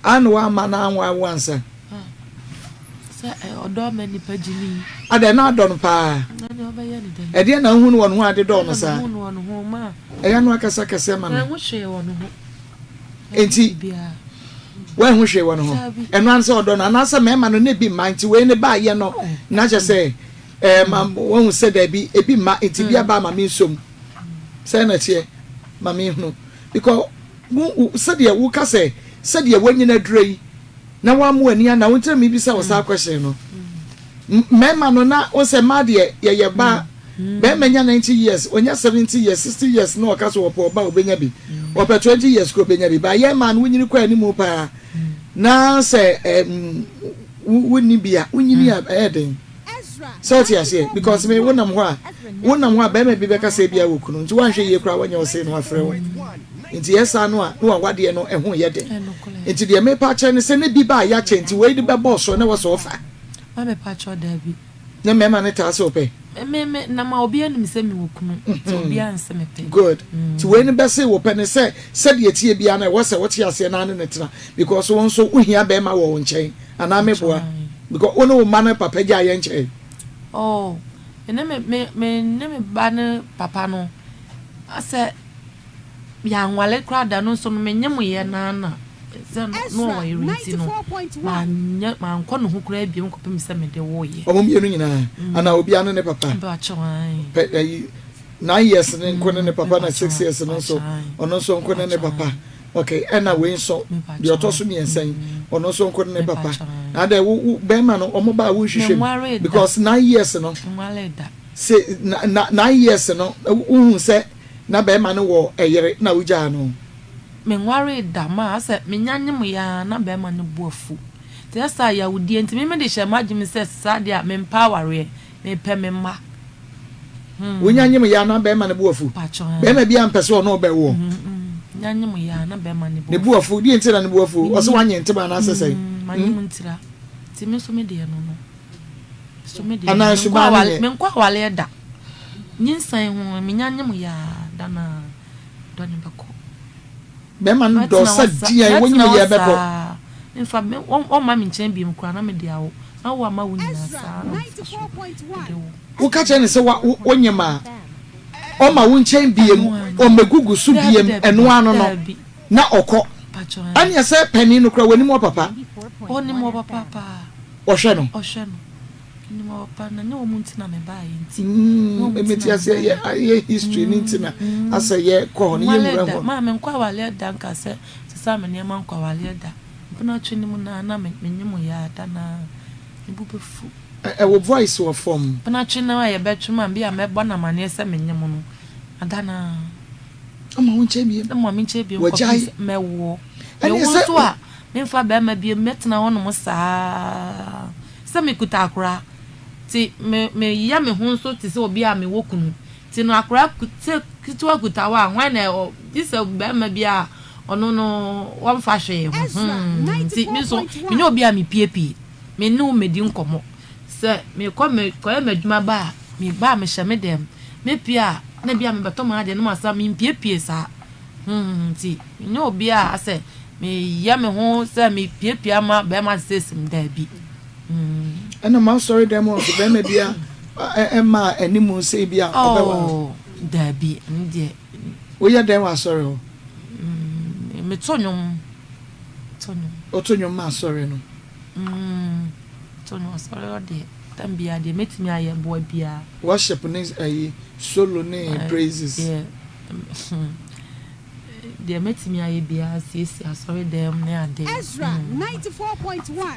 Ana wamma no anwaa wo ansa? Sɛ ɔdɔ ma nipa gyimi. Adɛn na adɔ no paa? Ɛdeɛn na wohu no wɔ ne ho a ade dɔɔ no saa? Ɛyɛ no akasa kɛseɛ ma me. Enti woanhu hwee wɔ ne ho? Ɛno ara sɛ ɔdɔ no anaasɛ mmarima no na ebi mma nti wei ne baayɛ no na kyɛ sɛ ɛɛ woahu sɛ daabi ebi mma nti bi aba ama me nsom sɛ na ɛteɛ ma menhunu. Because wo wo sɛdeɛ wo ka sɛ sɛdeɛ wanyini aduro yi na wammo w'ani ana wo nti na mebisa wo saa question no. Mmarima no na wo sɛ mmaa deɛ yɛyɛ ba barima nya 90 years onya 70 years 60 years na ɔka sɛ ɔpɛ ɔba obenya bi ɔpɛ 20 years kora obenya bi ba yɛ mmaa no wonyini kɔ anim paa na sɛ ɛm wonni bi a wonyini a ɛyɛ den. Sɛ wote aseɛ? Because me wonam hɔ a, wonam hɔ a bɛrima bi bɛka sɛ ebia wɔ kunu nti woanhwɛ yie koraa wɔnyɛ wo sei na wafrɛ wo. Nti yɛ saa no a na wawadeɛ no ɛho yɛ den. Nti deɛ mepa akyerɛ ne sɛ ne bi ba a yɛakyɛ nti wei de bɛbɔ so na wɔ sɛ ɔfa. Ma mepa kyɛw daabi. Ne mmarima no taa sɛ ɔpɛ. Me me na ma obiara nim sɛ mewɔ kunu nti obiara nse me pɛ. Good. Nti wei no bɛse wo pɛ ne sɛ sɛdeɛ ɛteɛ biara no ɛwɔ sɛ wote aseɛ na ne no tena because wo nso wohia bɛrima wɔ wo nkyɛn anaa meboa because wo ne wo mma no papa gyae yɛ nkyɛe. Oh, me ne me me me ne me ba ne papa no asɛ yɛanwale koraa da no nso no menyemoeɛ no ara na sɛ no na ɔwɔ yere nti no manyɛ mankɔ ne ho koraa biom kɔpem sɛ mede woeɛ. Wɔn mmienu nyinaa anaa obiara ne ne papa? Mpakyɛw ae. Pɛ ayi 9 years ne nko ne ne papa na 6 years no nso ɔno nso nko ne ne papa. Okay, ɛna wei nso deɛ ɔtɔ so mmiɛnsa yi ɔno nso nko ne ne papa. Na adɛ wo wo bɛrima no wɔn ba a wonhwehwɛ mu because 9 years no se na na 9 years no wohu sɛ na bɛrima no wɔ ɛyere na wogyaa no. Menwaree da ma asɛ menya nyemoeɛ ara na bɛrima no bo afu. Nti ɛyɛ saa yawudie nti me mede hyɛɛ m'adwene mu sɛ saa deɛ a mempɛ awareɛ, mepɛ me mma. Hmm. Wonya nyemoeɛ ara na bɛrima no bo afu. Mpakyɛw ɛɛ. Bɛrima bi ampɛ sɛ ɔne wo bɛwoɔ. Nya nyemoeɛ ara na bɛrima no bo Ne bo afu. Deɛ nti na ne bo afu? Ɔse wanyɛ ntem anaasɛ sɛn? Manyem ntira. Nti me nso me deɛ no no. So me deɛ Anaa suban no nyɛ. Menkɔ awaleɛ da. Nyinsɛn ho menya nyemoeɛ ara da no ara dɔ no bɛkɔ. Bɛrima no dɔ sɛ deɛn wonyim yɛ bɛkɔ. Mfa me wɔmma me nkyɛn biom koraa na mede awo na wo ama wo nyinaa saa na mfa so de wo. Woka kyerɛ no sɛ wa wonyim a ɔma wo nkyɛn biom ɔmmɛgugu so biom ɛno ano no na ɔkɔ ɛneɛ sɛ panin no koraa wɔnim ɔpapa. Ɔnim ɔpapa paa. Ɔhwɛ no. Ɔhwɛ no. Ɔnim ɔpapa na nyɛ wɔn nti na mebaeɛ nti. Mete aseɛ yɛ yɛ history ne nti na asɛ yɛ kɔ hɔ no yɛ nwura hɔ. Maa menkɔ awaleɛ da nka sɛ sesa me nneɛma nkɔ awaleɛ da. Mpena twe ne mu na na menye mo yɛ ada na me bo bɛfu. Ɛwɔ voice wɔ fam. Mpena twe no a yɛbɛtwe ma bi a mɛbɔ no amaneɛ sɛ menye mo no ada na. Ɔma wo nkyɛn biem. Ɔma me nkyɛn biem kɔpem sɛ mɛwoɔ. Mewo nso a memfa bɛrima biem mɛtena hɔnom saa sɛ mekuta akora nti me meyɛ me ho nso te sɛ obi a mewɔ kunu nti no akora sɛ ketewa kuta hɔ a hwan na ɔ gye sɛ bɛrima bi a ɔno no wɔmfa hwee ho hmm nti me nso menyɛ obi a mepiepie me ne wo medi nkɔmmɔ sɛ mekɔ mekɔyɛ m'adwuma ba a meba a mehyɛ me dɛm mepie a na bi a mebɛtɔ m'adeɛ no masa mempiepie saa hmm nti menyɛ obi a asɛ Meyɛ me ho sɛ mepiapia ma bɛrima sese me daabi. Ɛna m'asɔre dɛm hɔ nso bɛrima bi a ɛma anim sɛ bi a ɔbɛware. Oh, daabi, ɛno deɛ. Woyɛ dɛn wɔ asɔre hɔ? Meto nnwom. To nnwom. Woto nnwom ma asɔre no? To nnwom asɔre hɔ deɛ, tam biara deɛ mɛtumi ayɛ boa biara. Worship ne ayi, solo ne praises. Yeah. Deɛ mɛtumi ayɛ biara, siesie asɔredan mu ne adeɛ.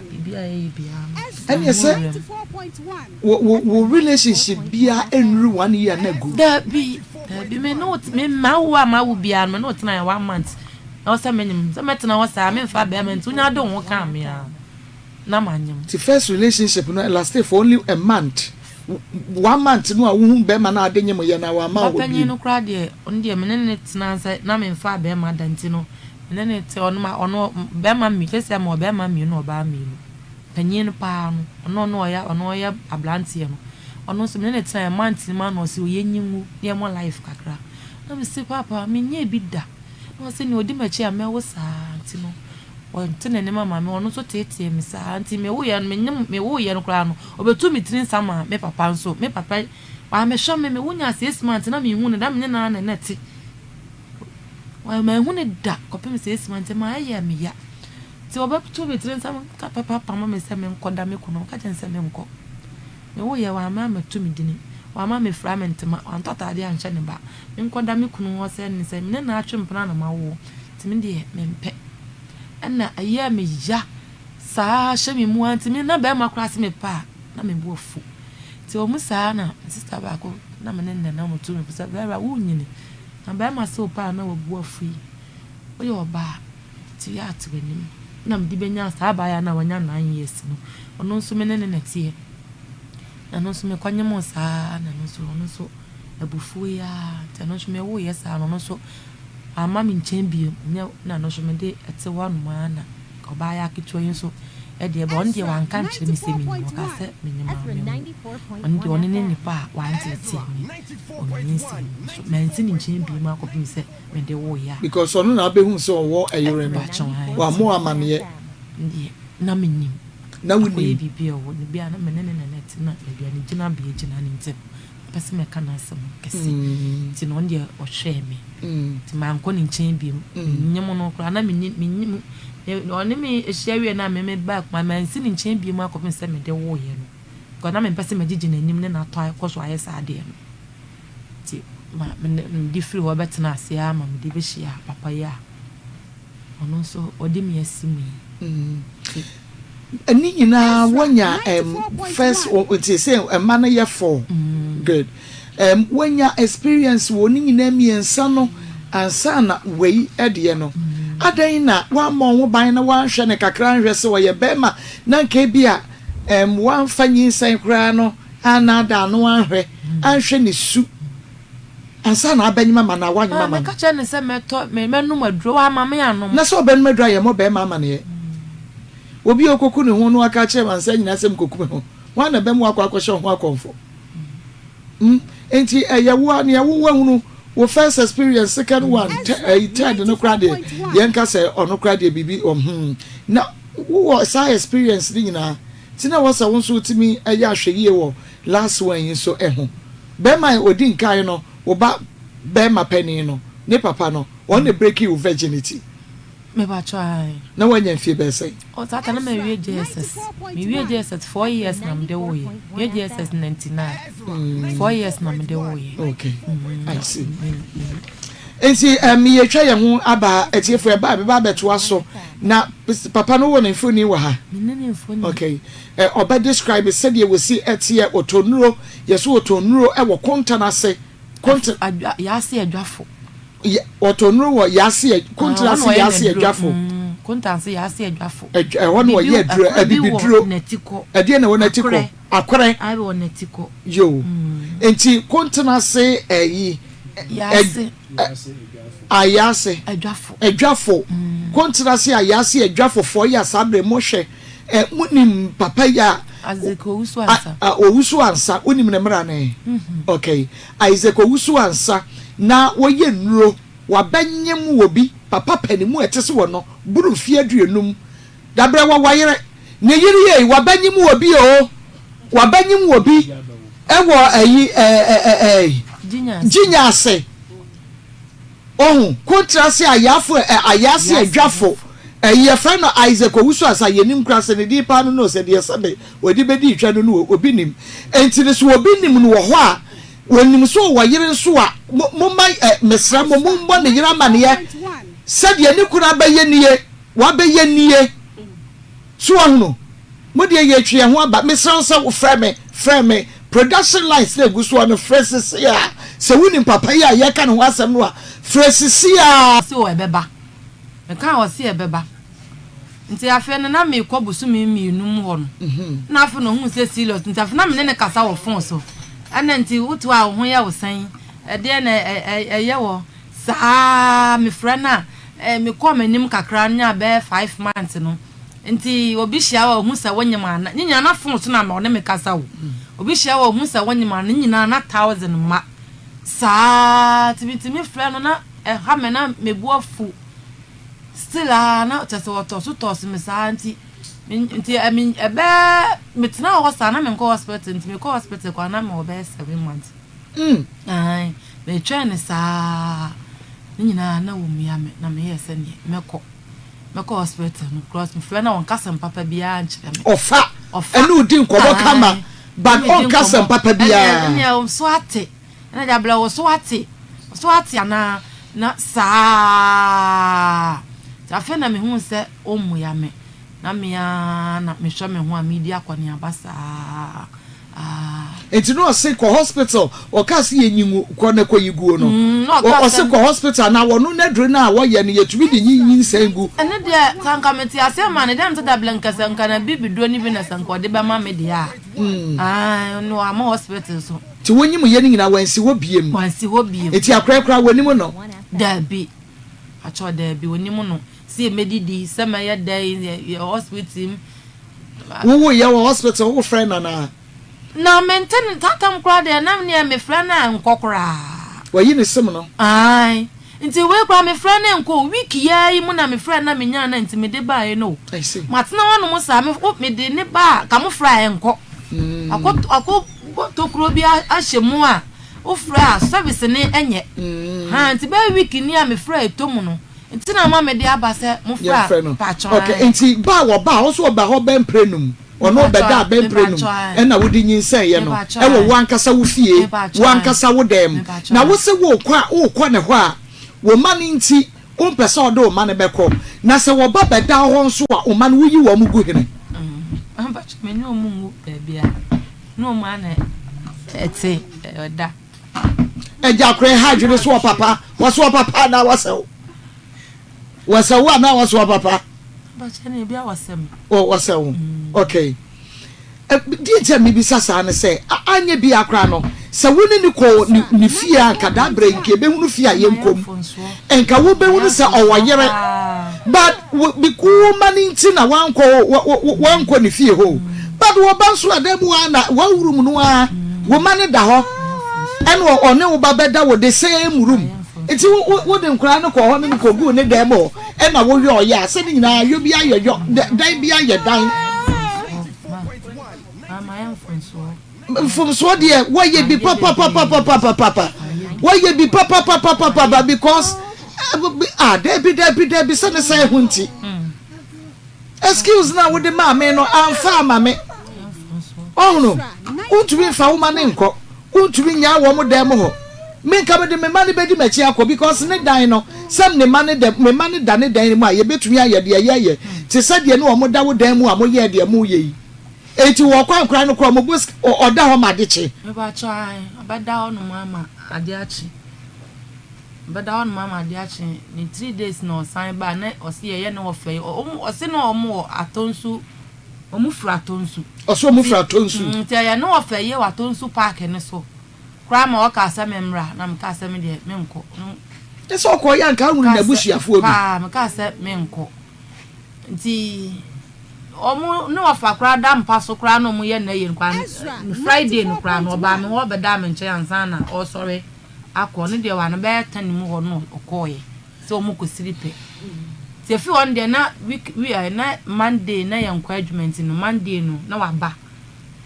Biribi a yɛyɛ biara no. Ɛneɛ sɛ wo wo wo relationship biara ɛnnuru one year na agu. Dabi dabi me ne wo me mawo a mawo biara no me ne wo tena yɛ one month na ɔsɛ menyim sɛ mɛtena hɔ saa memfa bɛrima nti wonya de wo ho kaa me a na manyem. Ti first relationship no lasted for only a month. One month no a wohu bɛrima no a ade nyem yɛ na wamma wo hɔ Ɔpanyin bio. no koraa deɛ ɔno deɛ me ne no tena sɛ na memfaa bɛrima da nti no me ne no te ɔno ma ɔno bɛrima mmi sɛsɛ ma ɔbɛrima mmienu ɔbaa mmienu panyin no paa no ɔno ɔno ɔyɛ ɔno ɔyɛ abranteɛ no ɔno nso me ne no tena yɛ month no mu ano ɔse ɔyɛ nyi ngu na yɛmmɔ life kakra na me se paapa menyɛɛ bi da na ɔse nea ɔdi m'akyi a mɛwo saa nti no Ɔnte ne nne ma maame, ɔno nso teetee me saa nti mewoeɛ no menyem mewoeɛ no koraa no ɔbɛtuu me tiri nsa maa me papa nso me papa wammɛhwɛ me mewo nyaa 6 months na menhu no da me ne no ara na na ɛte manhu no da kɔpem 6 months ma ɛyɛɛ me ya nti ɔbɛtuu me tiri nsa ka papa pamo me sɛ menkɔda me kunu ɔka kyerɛ me sɛ menkɔ mewoeɛ wamma ammɛto me dini wamma ammɛfira me ntoma wantɔ ataadeɛ anhyɛ ne ba menkɔda me kunu hɔ sɛ ne sɛ me ne no atwe mpena na mawoɔ nti me deɛ mempɛ. Ɛna ɛyɛɛ me ya saa hyɛ me mu ara nti me na bɛrima koraa se mepɛ a na me bo afu. Nti ɛwɔ mu saa na me sista baako na me ne no na wɔtu me fo sɛ Vera wonyini na bɛrima se wopɛ a na wabu afu yi woyɛ ɔbaa nti yɛ ate w'anim na mede bɛnya saa abaayewa no a wanya 9 years no ɔno nso me ne no na ɛteɛ na ɛno nso mekɔnyemoo saa na ɛno nso ɔno nso abufuo yi ara nti ɛno nso mewoeɛ saa no ɔno nso Wamma me nkyɛn bio, nyɛ na no nso mede ɛte hɔ nom ara na ɔbaayaa ketewa yi nso Ɛdeɛ ba ɔno deɛ wanka ankyerɛ me sɛ menyim, ɔkaa sɛ me ne maame wo. Ɔno deɛ ɔno ne nipa a wanteetee me wɔ me nyinsɛn mu nso mansi ne nkyɛn bio mu akɔpem sɛ mede woeɛ a. Because ɔno na abɛhu sɛ ɔwɔ ɛyere no, wammɔ wo amaneɛ. Deɛ na menim. Na wonim. Akɔyɛ biribi a ɔwɔ no bi a na me ne ne na na ɛte na baabi a ne gyinabea gyina no nti no. Ɔpɛ sɛ mɛka n'asɛm kɛse nti no ɔno deɛ ɔhwɛɛ me nti mankɔ ne nkyɛn bio. Menyem no koraa na menni mennim ɔne me hyia wie no a me mebaa Kumasi mansi ne nkyɛn bio akɔpem sɛ mede woeɛ no because na mempɛ sɛ mɛgyegye n'anim ne no atɔ akɔ so ayɛ saa adeɛ no nti ma mede firi hɔ bɛtena ase ara ma mede bɛhyiaa papa yi a Ɔno nso ɔde me asi mu yi. Nti. Ne nyinaa woanya um, first nti sɛ mma no yɛ four good um, woanya experience wɔ ne nyinaa mmiɛnsa no ansa na wei deɛ no adɛn na woammɔ ho ban na woanhwɛ no kakra anhwɛ sɛ ɔyɛ bɛrima na nka ebi a um, woamfa nyinsɛn koraa no annaadaa no anhwɛ anhwɛ ne su Ansa na abɛnyem ama no a, woanyem ama no. Meka kyerɛɛ no sɛ mɛtɔ, me, mɛnom aduro, wamma me annom. Na sɛ ɔbɛnom aduro a, yɛmmɔ barima amaneɛ. Obi a ɔkɔku ne ho no aka akyerɛ amansan nyinaa sɛ mekɔku me ho. Hwan na ɛbɛma woakɔ akɔhyɛ wo ho akɔmfo? Hmm, enti ɛyɛ wo a, nea wo woahunu, wo first experience, second one, ɛyi, third no koraa deɛ, yɛnka sɛ ɔno koraa deɛ biribi, hmm, na wowɔ saa experience no nyinaa, nti na ɛwɔ sɛ wo nso wotumi yɛ ahwɛyie wɔ last one yi nso ho. Bɛrima a odi nkan no, wo ba bɛrima panin no, ne papa no, ɔno na breakii wo virginity. Mepakyɛw ae. Na wanya mfie bɛyɛ sɛn? Oh, saa ta na mawie JSS. Mewie JSS four years na mede woeɛ. Mewie JSS 99. Four years na mede woeɛ. Okay, I see. Nti um, yɛtwa yɛn ho aba atiefo ɛba a bɛba abɛtoa so na papa no wɔ ne mfoni wɔ ha. Mene ne mfoni. Okay. Ɛ ɔbɛ describe sɛdeɛ wɔsi ɛteɛ wɔtɔ nnuro yɛso wɔtɔ nnuro ɛwɔ kontan ase kontan. Adwa yaase adwafo. Yɛ wɔtɔ nnuro wɔ yaase kontan ase yaase adwafo. Kontan ase yaase adwafo. Ɛhɔ na wɔyɛ aduro abibiduro. Ɛdeɛ na ɛwɔ n'atikɔ akorɛ. Akorɛ wɔ n'atikɔ. Yoo nti kontan ase ɛyi. Yaase. Ayaase. Adwafo. Adwafo. Kontrase Ayaase adwafofoɔ yi a saa berɛ mohwɛ ɛ monim papa yi a. Isaac Owusu Ansa. A, Owusu Ansa, wonim ne mmara ne? Okay. Isaac Owusu Ansa na wɔyɛ nnuro, wabɛnyem wɔ bi, papa panimu a ɛte sɛ wɔ no, boro mfeɛ aduonum. Dabrɛ wɔ wayere, ne yere yei, wabɛnyem wɔ bi oo, wabɛnyem wɔ bi ɛwɔ ɛyi ɛ ɛ ɛ ɛ Gyinya ase. Ohu, kontrase ayaafo ɛ, ayaase adwafo, ɛyi yɛfrɛ no Isaac Owusu Ansah, yɛnnim koraa sɛ ne din paa no no o, sɛ deɛ sɛbe wɔde bɛdii twa no no o, obi nim. Enti no sɛ obi nim no wɔ hɔ a, wɔnim sɛ ɔwɔ yere nso a, mo, momma ɛ, mesrɛ mo, mommɔ ne yere amaneɛ sɛ deɛ ne kunu abɛyɛ nie, wabɛyɛ nie. So wahunu? Mo deɛ yɛtwe yɛn ho aba. Mesrɛ wo sɛ wofrɛ me, frɛ me. Production lines na egu soɔ no, frɛ sisi a. Sɛ wonim papa yi a yɛreka ne ho asɛm no a, frɛ sisi a. Ɔse o ɛbɛba. Mekaa ɔse ɛbɛba. Nti afei no na mekɔ bosome mmienu mu hɔ no na afei na ohuu sɛ serious nti afei na me ne no kasa wɔ phone so ɛna nti wote hɔ a wo ho yɛ wo sɛn ɛdeɛn na ɛyɛ wɔ saa mefrɛ no a mekɔɔ m'anim kakra nyaa bɛyɛ five months no Nti obi hyia wo a ohu sɛ wonyem a na ne nyinaa na phone so na ɔne me kasa o. Obi hyia wo a ohu sɛ wonyem a ne nyinaa na thousand mma. Saa nti metumi frɛ no na ɛha me na me bo afu. Still a na kyerɛ sɛ ɔtɔ so tɔ so me saa nti nti ɛmi ɛbɛɛ metena hɔ saa na menkɔ hospital nti mekɔ hospital kɔ na mewɔ bɛyɛ seven months. Mm. Ae, metwɛn no saa ne nyinaa na wɔmia me na meyɛɛ sɛ neɛ mɛkɔ. Mɛkɔ hospital no because mefrɛ no a ɔnka asɛm papa biara nkyerɛ me. Ɔfa ɛne wo di nkɔmmɔ kama but ɔnka asɛm papa biara. Ɛnneɛ wo so ate ɛna de abrɛ wo so ate wo so ate anaa na saa nti afei na mehuu sɛ ɔmmua me na me ara na mehwɛ me ho a medi akɔneaba saa. Nti na ɔse kɔ hospital ɔkaa se yɛnyi ngu kɔ na kɔyi guo no ɔse kɔ hospital na wɔno n'aduro no a wɔyɛ no yɛtumi de nyi nyinsɛn gu. Ɛno deɛ sɛ anka mete aseɛ ma no deɛ mete dablɛ nka sɛ nka na bibiduro no bi na sɛ nka ɔde bɛma me deɛ a ae no wamma hospital so. Nti wonyim yɛ no nyinaa wansi hɔ biem. Wansi hɔ biem. Nti akora koraa wɔnim no. Daabi pakyɛw daabi wɔnim no sɛ yɛmɛdidi sɛ mɛyɛ dɛn yɛ hospital mu. Wowoeɛ wɔ hospital wofrɛ no anaa? Na mente no that time koraa deɛ na neɛ mefrɛ no a nkɔ koraa. Wayi ne sim no? Ae. Nti wei koraa mefrɛ no nkɔ o. Week yi ara yi mu na mefrɛ no na menyaa no a nti mede baeɛ no o. I see. Matena hɔ nom saa me wo mede ne ba a ka mofrɛ a ɛnkɔ. Akɔ akɔ bɔ tokuro bi ahyɛ mu a wofrɛ a service no nyɛ. Haa nti bɛyɛ week ni a mefrɛ a ɛtɔ mu no. Nti na ama mede aba sɛ mofrɛ a Yɛmfrɛ no. paatwɔ Okay, ae. nti ba a wɔba a, wo nso wɔba hɔ bɛ mprɛnum. Ɔno Mepakyɛw ɔbɛdaa bɛ mprɛnum mepakyɛw ae. ɛna wode nyinsɛneeɛ no Mepakyɛw ɛwɔ ae. wo ankasa wo fie, Mepakyɛw wo ae. ankasa wo dan mu. Mepakyɛw Na ae. wo se worekɔ a, worekɔ ne hɔ a, wo mma no nti, wompɛ sɛ ɔde wo mma no bɛkɔ. Na sɛ wɔba bɛda wo hɔ nso a, wo mma no woyi wɔn gu hene? Mepakyɛw, me ne wɔn ngu baabiara. Me ne wɔn ara na ɛte, ɛda. Agya kora ɛha adwene so ɔpapa wɔso ɔpapa anaa wɔsɛ wo wɔsɛ wo anaa wɔso ɔpapa wɔsɛ wo okay deɛ nti a mebisa saa ne sɛ anyɛ bi akora no sɛ wo ne ne kɔ ne fie a nka daa berɛ nka ɛbɛhunu fie a yɛnkɔm nka wobɛhunu sɛ ɔwɔ yere but wo ma no nti na wankɔ wankɔ ne fie hɔ but wɔba nso a dan mu a na wawuru mu no a wo ma no da hɔ ɛna ɔne wo ba bɛda wɔ the same room nti wode nkwadaa no kɔ hɔ ne no kɔguu ne dan mu hɔ ɛna woyɛ ɔyɛ a sɛ ne nyinaa yɔ bi ayɛ yɔ dan bi ayɛ dan Mfomsoɔ deɛ wɔyɛ bi papapapapapapa wɔyɛ bi papapapapapa because ah dabi dabi dabi sɛ ne sɛ ɛho nti excuse na wode maa me no amfa ama me ɔhono wontumi nfa wo ma ne nkɔ wontumi nyaa wɔn dan mu hɔ me nka mede me ma no bɛdi m'akyi akɔ because ne dan no sɛ ne ma ne dɛ me ma ne da ne dan mu a yɛbɛtumi ayɛ deɛ yɛyɛ te sɛ deɛ ne wɔn da wo dan mu a moyɛ deɛ moyɛ yi Enti wɔ kwan koraa no koraa ɔmo bɔ sika ɔda hɔ ma ade kye. Mepakyɛw ae ɔbɛda hɔ nom ama ade akye ɔbɛda hɔ nom ama ade akye ne 3 days na ɔsan baa na ɔse yɛyɛ ne ɔfɛ yi ɔmo ɔse na ɔmo wɔ atɔnsu ɔmo firi atɔnsu. Ɔse ɔmo firi atɔnsu. Nti ɛyɛ ne ɔfɛ yɛ wɔ atɔnsu park no so koraa ma ɔkaa sɛ me mmra na mekaa sɛ me deɛ menkɔ. Ne sɛ ɔkɔɔ yɛ anka ahunu n'abusuafoɔ bi. Paa mekaa sɛ menkɔ nti. Ɔmo ne ɔfa koraa da mpa so koraa na ɔmo yɛ n'ayie no koraa no Friday no koraa no ɔbaa me hɔ bɛdaa me nkyɛn ansa na ɔresɔre akɔ ne deɛ wa no bɛyɛ ten mu hɔ no ɔkɔɔyɛ sɛ ɔmo kɔsiri pɛ nti efi hɔ no deɛ na week we eh, na Monday na yɛn nkɔ adwuma nti no Monday no na waba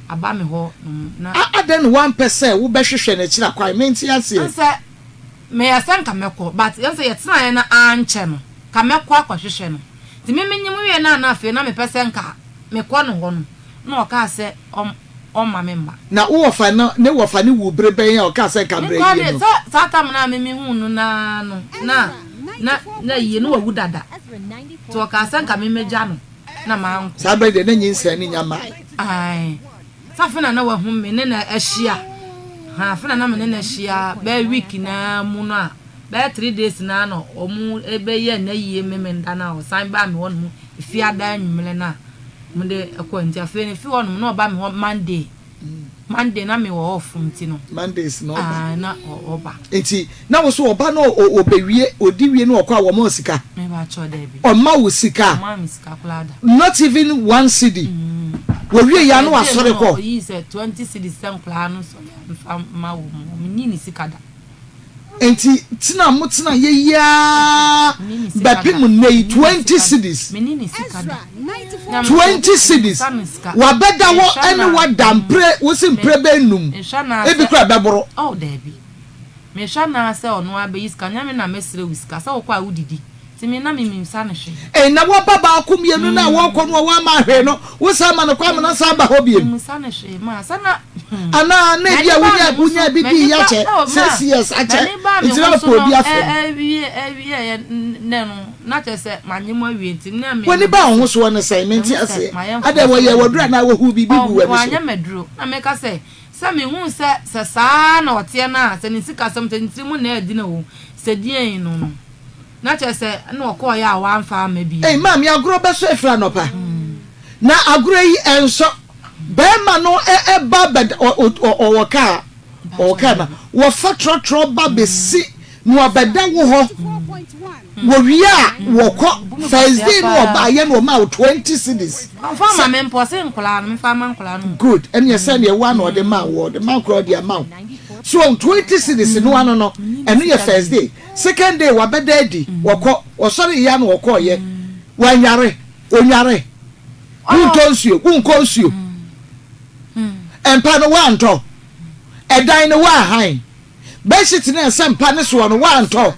aba me hɔ nom na. Adɛn na wampɛ sɛ wobɛhwehwɛ n'akyiri akwan mente aseɛ. Nsɛ meyɛ sɛ nka mɛkɔ but ɛnsɛ yɛtenaeɛ no ankyɛ no ka mɛkɔ akɔhwehwɛ no. Nti me menyem wieɛ no a na afei na mepɛ sɛ nka mekɔ ne hɔ no, na ɔkaa sɛ ɔmma me mma. Na wo wɔfa no ne wɔfa no wuu bere bɛn a ɔkaa sɛ nka Me brɛ koraa yie deɛ no? sɛ saa tam no a me mehuu no no ara no na na na yie no wawu dada. Nti ɔkaa sɛ nka memmɛgya no na mankɔ. Saa bere deɛ na nyinsɛn no nya mmae. Ae. Sɛ afei na na wahu me ne no ahyia. Ha, afei na na me ne no ahyia bɛyɛ week no ara mu no a. Bɛyɛ 3 days no ara na wɔbɛyɛɛ n'ayie Memenda no a ɔsan baa me hɔnom Efiada anwummerɛ no a wɔde kɔɛ nti afei no ɛfiri hɔnom na ɔba me hɔ Monday Monday na mewɔ off nti no Mondays na ɔba ah, na ɔba. Nti na wo so ɔba na ɔbɛwie ɔdi wie na ɔkɔ a wɔma wo sika? Mepakyɛw daabi. Ɔmma wo sika? Ɔmmaa me sika koraa da. Not even one cedi? Wɔwie yɛ a na wasɔre kɔ? Ɔyii sɛ 20 cedis sɛ nkwadaa no sɔre a mfa mma wɔn, ɔnyii ne sika da. Enti tena a motena yɛ yi ara bɛpem nnɛ yi, 20 cedis, 20 cedis, wabɛda hɔ ne wada mpre, wose mpre bɛyɛ num, ebi koraa ɛbɛboro. Oh, daabi. Mehwɛ no ara sɛ ɔno ara bɛyi sika, nyɛ me na mɛsrɛ wo sika, sɛ wokɔ a wodidi. Nti me na memmisa no hwee. Ei, na woaba baako mmienu no a wɔkɔ no a woamma hwee no, wosan ma no kwan ma no asan aba hɔ bio? Memmisa no hwee, ma sɛ na. Anaa na ebi a wonya wonya bi dii akyɛ, 6 years akyɛ, M'ani baa me nti na ho so wopɛ no, obi afɛ no. ɛwie ɛwieɛ nnɛ no, na kyerɛ sɛ manye mo awie nti na me. W'ani baa wo ho soɔ ne sɛn? Mente Mahu sɛ aseɛ. mayɛ Adɛn, mfomsoɔ wɔyɛɛ wo aduro bebree. anaa wɔhuu biribi guu Ɔho, w'ani so? wanyɛ me aduro. Na meka sɛ, sɛ mehuu sɛ sɛ saa na ɔteɛ no a, sɛ ne sikasɛm, sɛ ne tiri mu na ɛɛdi no o, sɛ deɛn no no. Na kyerɛ sɛ ɛna ɔkɔɔeɛ a wamfa amma bio. Ei maame agorɔ bɛsɔ ɛfiri anɔpa na agorɔ yi ɛnsɔ bɛɛma no ɛba bɛ ɔwɔ kaa ɔwɔ kaa na wɔfa trɔtrɔ ba bɛsi. Na wɔbɛda wo hɔ. Wɔwie a wɔkɔ. First day no ɔbaayɛ no ɔmaa wo 20 cedis. Ɔmfa mma me mpo, ɔse nkwadaa no, memfa mma nkwadaa no. Good, ɛneɛ sɛdeɛ wo a na ɔde maa wo, ɔde ma nkwadaa ɔde ama wo. So wɔn 20 cedis no ano no, ɛno yɛ first day. Second day wabɛda adi, wɔkɔ, wɔsɔre yɛ a na wɔkɔɔyɛ. Wanyare, onyare. Wontɔ nsuo, wonkɔ nsuo. Mpa no woantɔ, ɛdan no woahan. Bedsheet no a ɛsɛ mpa no soɔ no woantɔ.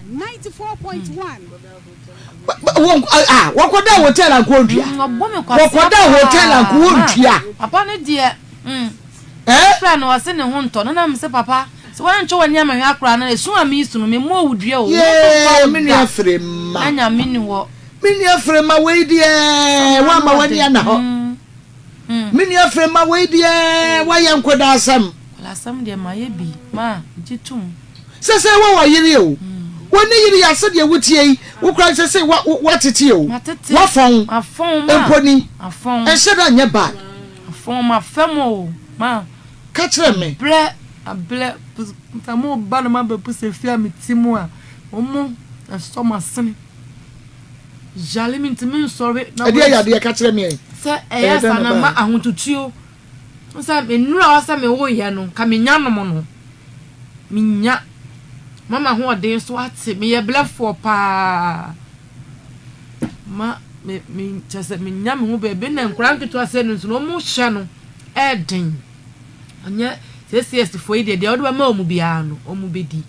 Wɔkɔda hotel anko wɔntua. Wɔkɔda hotel anko wɔntua. Papa no deɛ mm. Frɛ no ɔse ne ho ntɔ no na mese papa sɛ woantwa w'ani amɛhwɛ akora no esu a mesu no memmɔ owudua o. Yee me nua fere ma. Na nyame ni hɔ. Me nua fere ma wei deɛ woama w'ani ana hɔ. Me nua Frema wei deɛ wayɛ nkɔdaasɛm. Nkɔdaasɛm deɛ mayɛ bi ma gye tom. Sɛsɛ wɔ wɔ yere o. Wɔ ne yere yɛ asɛ deɛ wotie yi wo kora sɛsɛ wa watete o. Matete. Wafɔn. Mafɔn ma. Mpo ni. Mafɔn. Ɛnhyɛ da nyɛ bad. Mafɔn mafɛm o ma. Ka kyerɛ me. Abrɛ abrɛ sɛ mo ba na mo abɛbu sɛ fie a me ti mu a wɔn ɛsɔ m'asene. Yare me ntumi nsɔre na Ɛdeɛ yɛ adeɛ ka kyerɛ me ɛ. Sɛ ɛyɛ sa na ma ahotutuo sɛ nnura hɔ sɛ me wo yɛ no ka me nya nom no me nya ma ma hoɔden so ate me yɛ blɛfoɔ paa ma me me kyɛ sɛ me nya me ho baabi na nkora nketewa sɛ no nso no wɔn hyɛ no ɛɛden ɔnyɛ sɛ cs foɔ yi deɛ deɛ wɔde bɛma wɔn biara no wɔn bɛdi.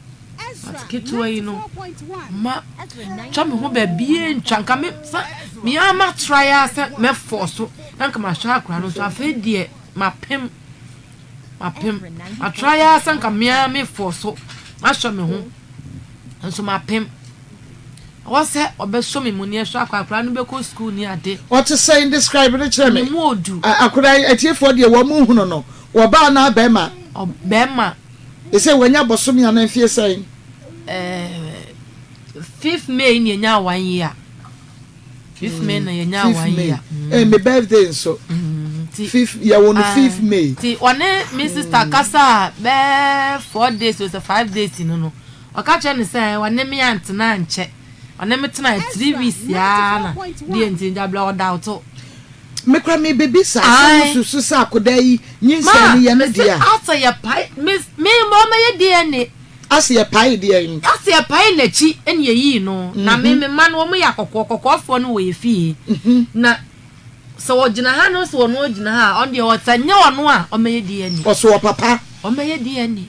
But ketewa yi no ma twa me ho baabi ntwa nka me sa me ara ma try ara sɛ mɛ fɔ so na nka ma hwɛ akora no nso afei deɛ ma pem ma pem ma try ara sɛ nka me ara me fɔ so ma hwɛ me ho nso ma pem wɔ sɛ ɔbɛsɔ me mu ne ɛhwɛ akora akora no bɛkɔ school ne ade. Ɔte sɛn describe no kyerɛ me. Ne mu odu. Akora yi atiefoɔ deɛ wɔn mu hunu no wɔbaa anaa bɛrima. Bɛrima. Ese wanya bosome anaa mfie sɛn? Eh, fifth May na yɛnya one year. Fifth May na yɛnya mm, one year. Mm. Eh, me birthday nso. Mm, fifth, yɛwɔ no ah, fifth May. Ti ɔne me sister mm. kasa bɛɛ 4 days or 5 days no no. Ɔka kyerɛ ne sɛ ɔne me antena nkyɛ. Ɔne me tena 3 weeks yaa na deɛ nti dabla ɔda ɔto. Me kora me bebisa sɛ wo susu sɛ akodaa yi nyinsɛn no yɛ ne dea. Ma mese asɛ yɛ pae me me ma ɔmɛ yɛ DNA. Asɛ yɛ pae deɛ yi. Asɛ yɛ pae n'akyi ɛna yɛ yii no na me me ma no wɔn yɛ akɔkɔɔ kɔkɔɔfoɔ no wɔ yɛ fie na sɛ ɔgyina ha no sɛ ɔno ɔgyina ha a ɔno deɛ ɔsɛ nyɛ ɔno a ɔmɛ yɛ DNA. Ɔsɛ wɔ papa. Ɔmɛ yɛ DNA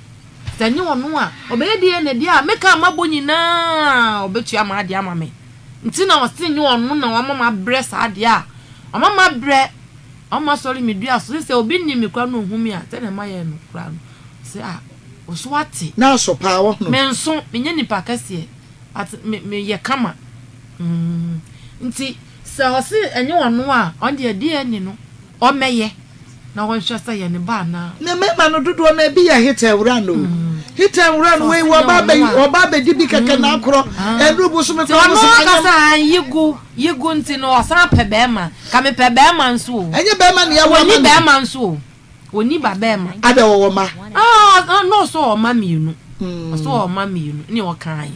sɛ nyɛ ɔno a ɔbɛyɛ DNA deɛ a meka mabɔ nyinaa ɔbɛtua ma adeɛ ama me. Nti na ɔse nyɛ ɔno na wama mabrɛ saa deɛ a ɔma mabrɛ ɔma sɔre me dua so sɛ obi nim me koraa na ohu me a sɛdeɛ mayɛ no koraa no ɔse ah wo so ate. Na aso paa wahono. Menso menyɛ nipa kɛseɛ but me meyɛ kama mm nti sɛ ɔse ɛnyɛ ɔno a ɔno deɛ DNA no ɔmɛyɛ na ɔnhwɛ sɛ yɛ ne ba anaa. Na mmarima no dodoɔ no ebi yɛ hit and run o. Hit and run wei wɔba abɛ wɔba abɛdi bi kɛkɛ na akorɔ ɛnuru bosome kora mo sɛ anyam. Ɔno yigu yigu nti no ɔsan pɛ bɛrima ka me pɛ bɛrima nso o. Ɛnyɛ bɛrima na yɛwɔ ama no. Wɔni bɛrima nso o wɔni ba bɛrima. Ada wɔwɔ ma. Ah no ɔsɔ ɔma mmienu ɔsɔ ɔma mmienu ne ɔkan.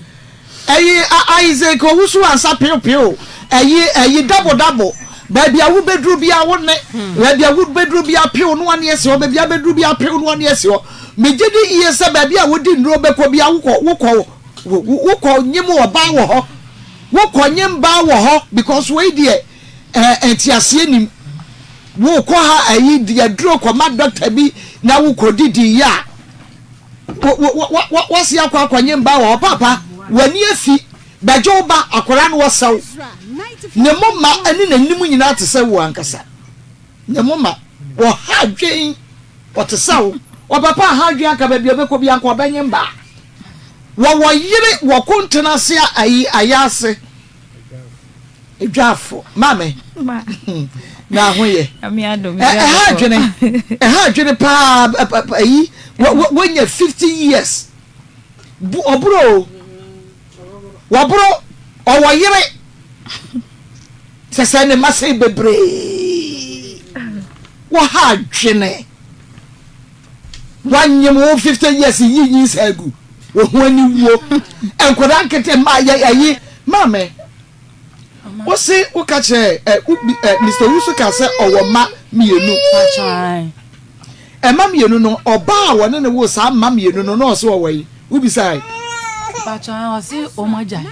Ɛyi Isaac owusu ansa peo peo ɛyi ɛyi dabo dabo baabi a wobɛduru bia wo ne baabi a wobɛduru bia peo no ane asi hɔ baabi a bɛduru bia peo no ane asi hɔ megye di yie sɛ baabi a wodi nnuro bɛkɔ bia wokɔ wokɔ wokɔ nyem ɔbaa wɔ hɔ wokɔ nyem baa wɔ hɔ because wei deɛ ɛɛ nteaseɛ nim wokɔ ha ɛyi deɛ duro kɔma dɔkta bi na wokɔ didi yɛ a wasi akɔ akɔnye mba wɔ hɔ paapa w'ani afi bɛgye wo ba akwadaa no wɔsɛw ne moma ne n'anim nyinaa te sɛ wo ankasa ne moma wɔha adwen ɔte sɛ wo ɔpapa ha adwen anka baabi a ɔbɛkɔ bi anka ɔbɛnye mba wɔwɔ yere wɔko ntena ase ayi ayɛ ase Edwafo, maame, na ho yɛ. Ɛha adwene, ɛha adwene paa, ayi, wɔnya 50 years. Ɔboro o, wɔboro, ɔwɔ yere. Sɛ sɛ ne mma sɛn bebree. Wɔha adwene. Wanyem wo 50 years yi nyinsɛn agu. Wo ho aniwuo. Nkwadaa nkete mma yɛ ayi. Maame, wo se wo ka kyerɛ ɛ wo bi ɛ Mister Owusu ka sɛ ɔwɔ mma mmienu. Ɛma mmienu no, ɔbaa a wɔne ne woo saa mma mmienu no na ɔse ɔwɔ yi. Wo bisae? Ɔse wɔn agyae.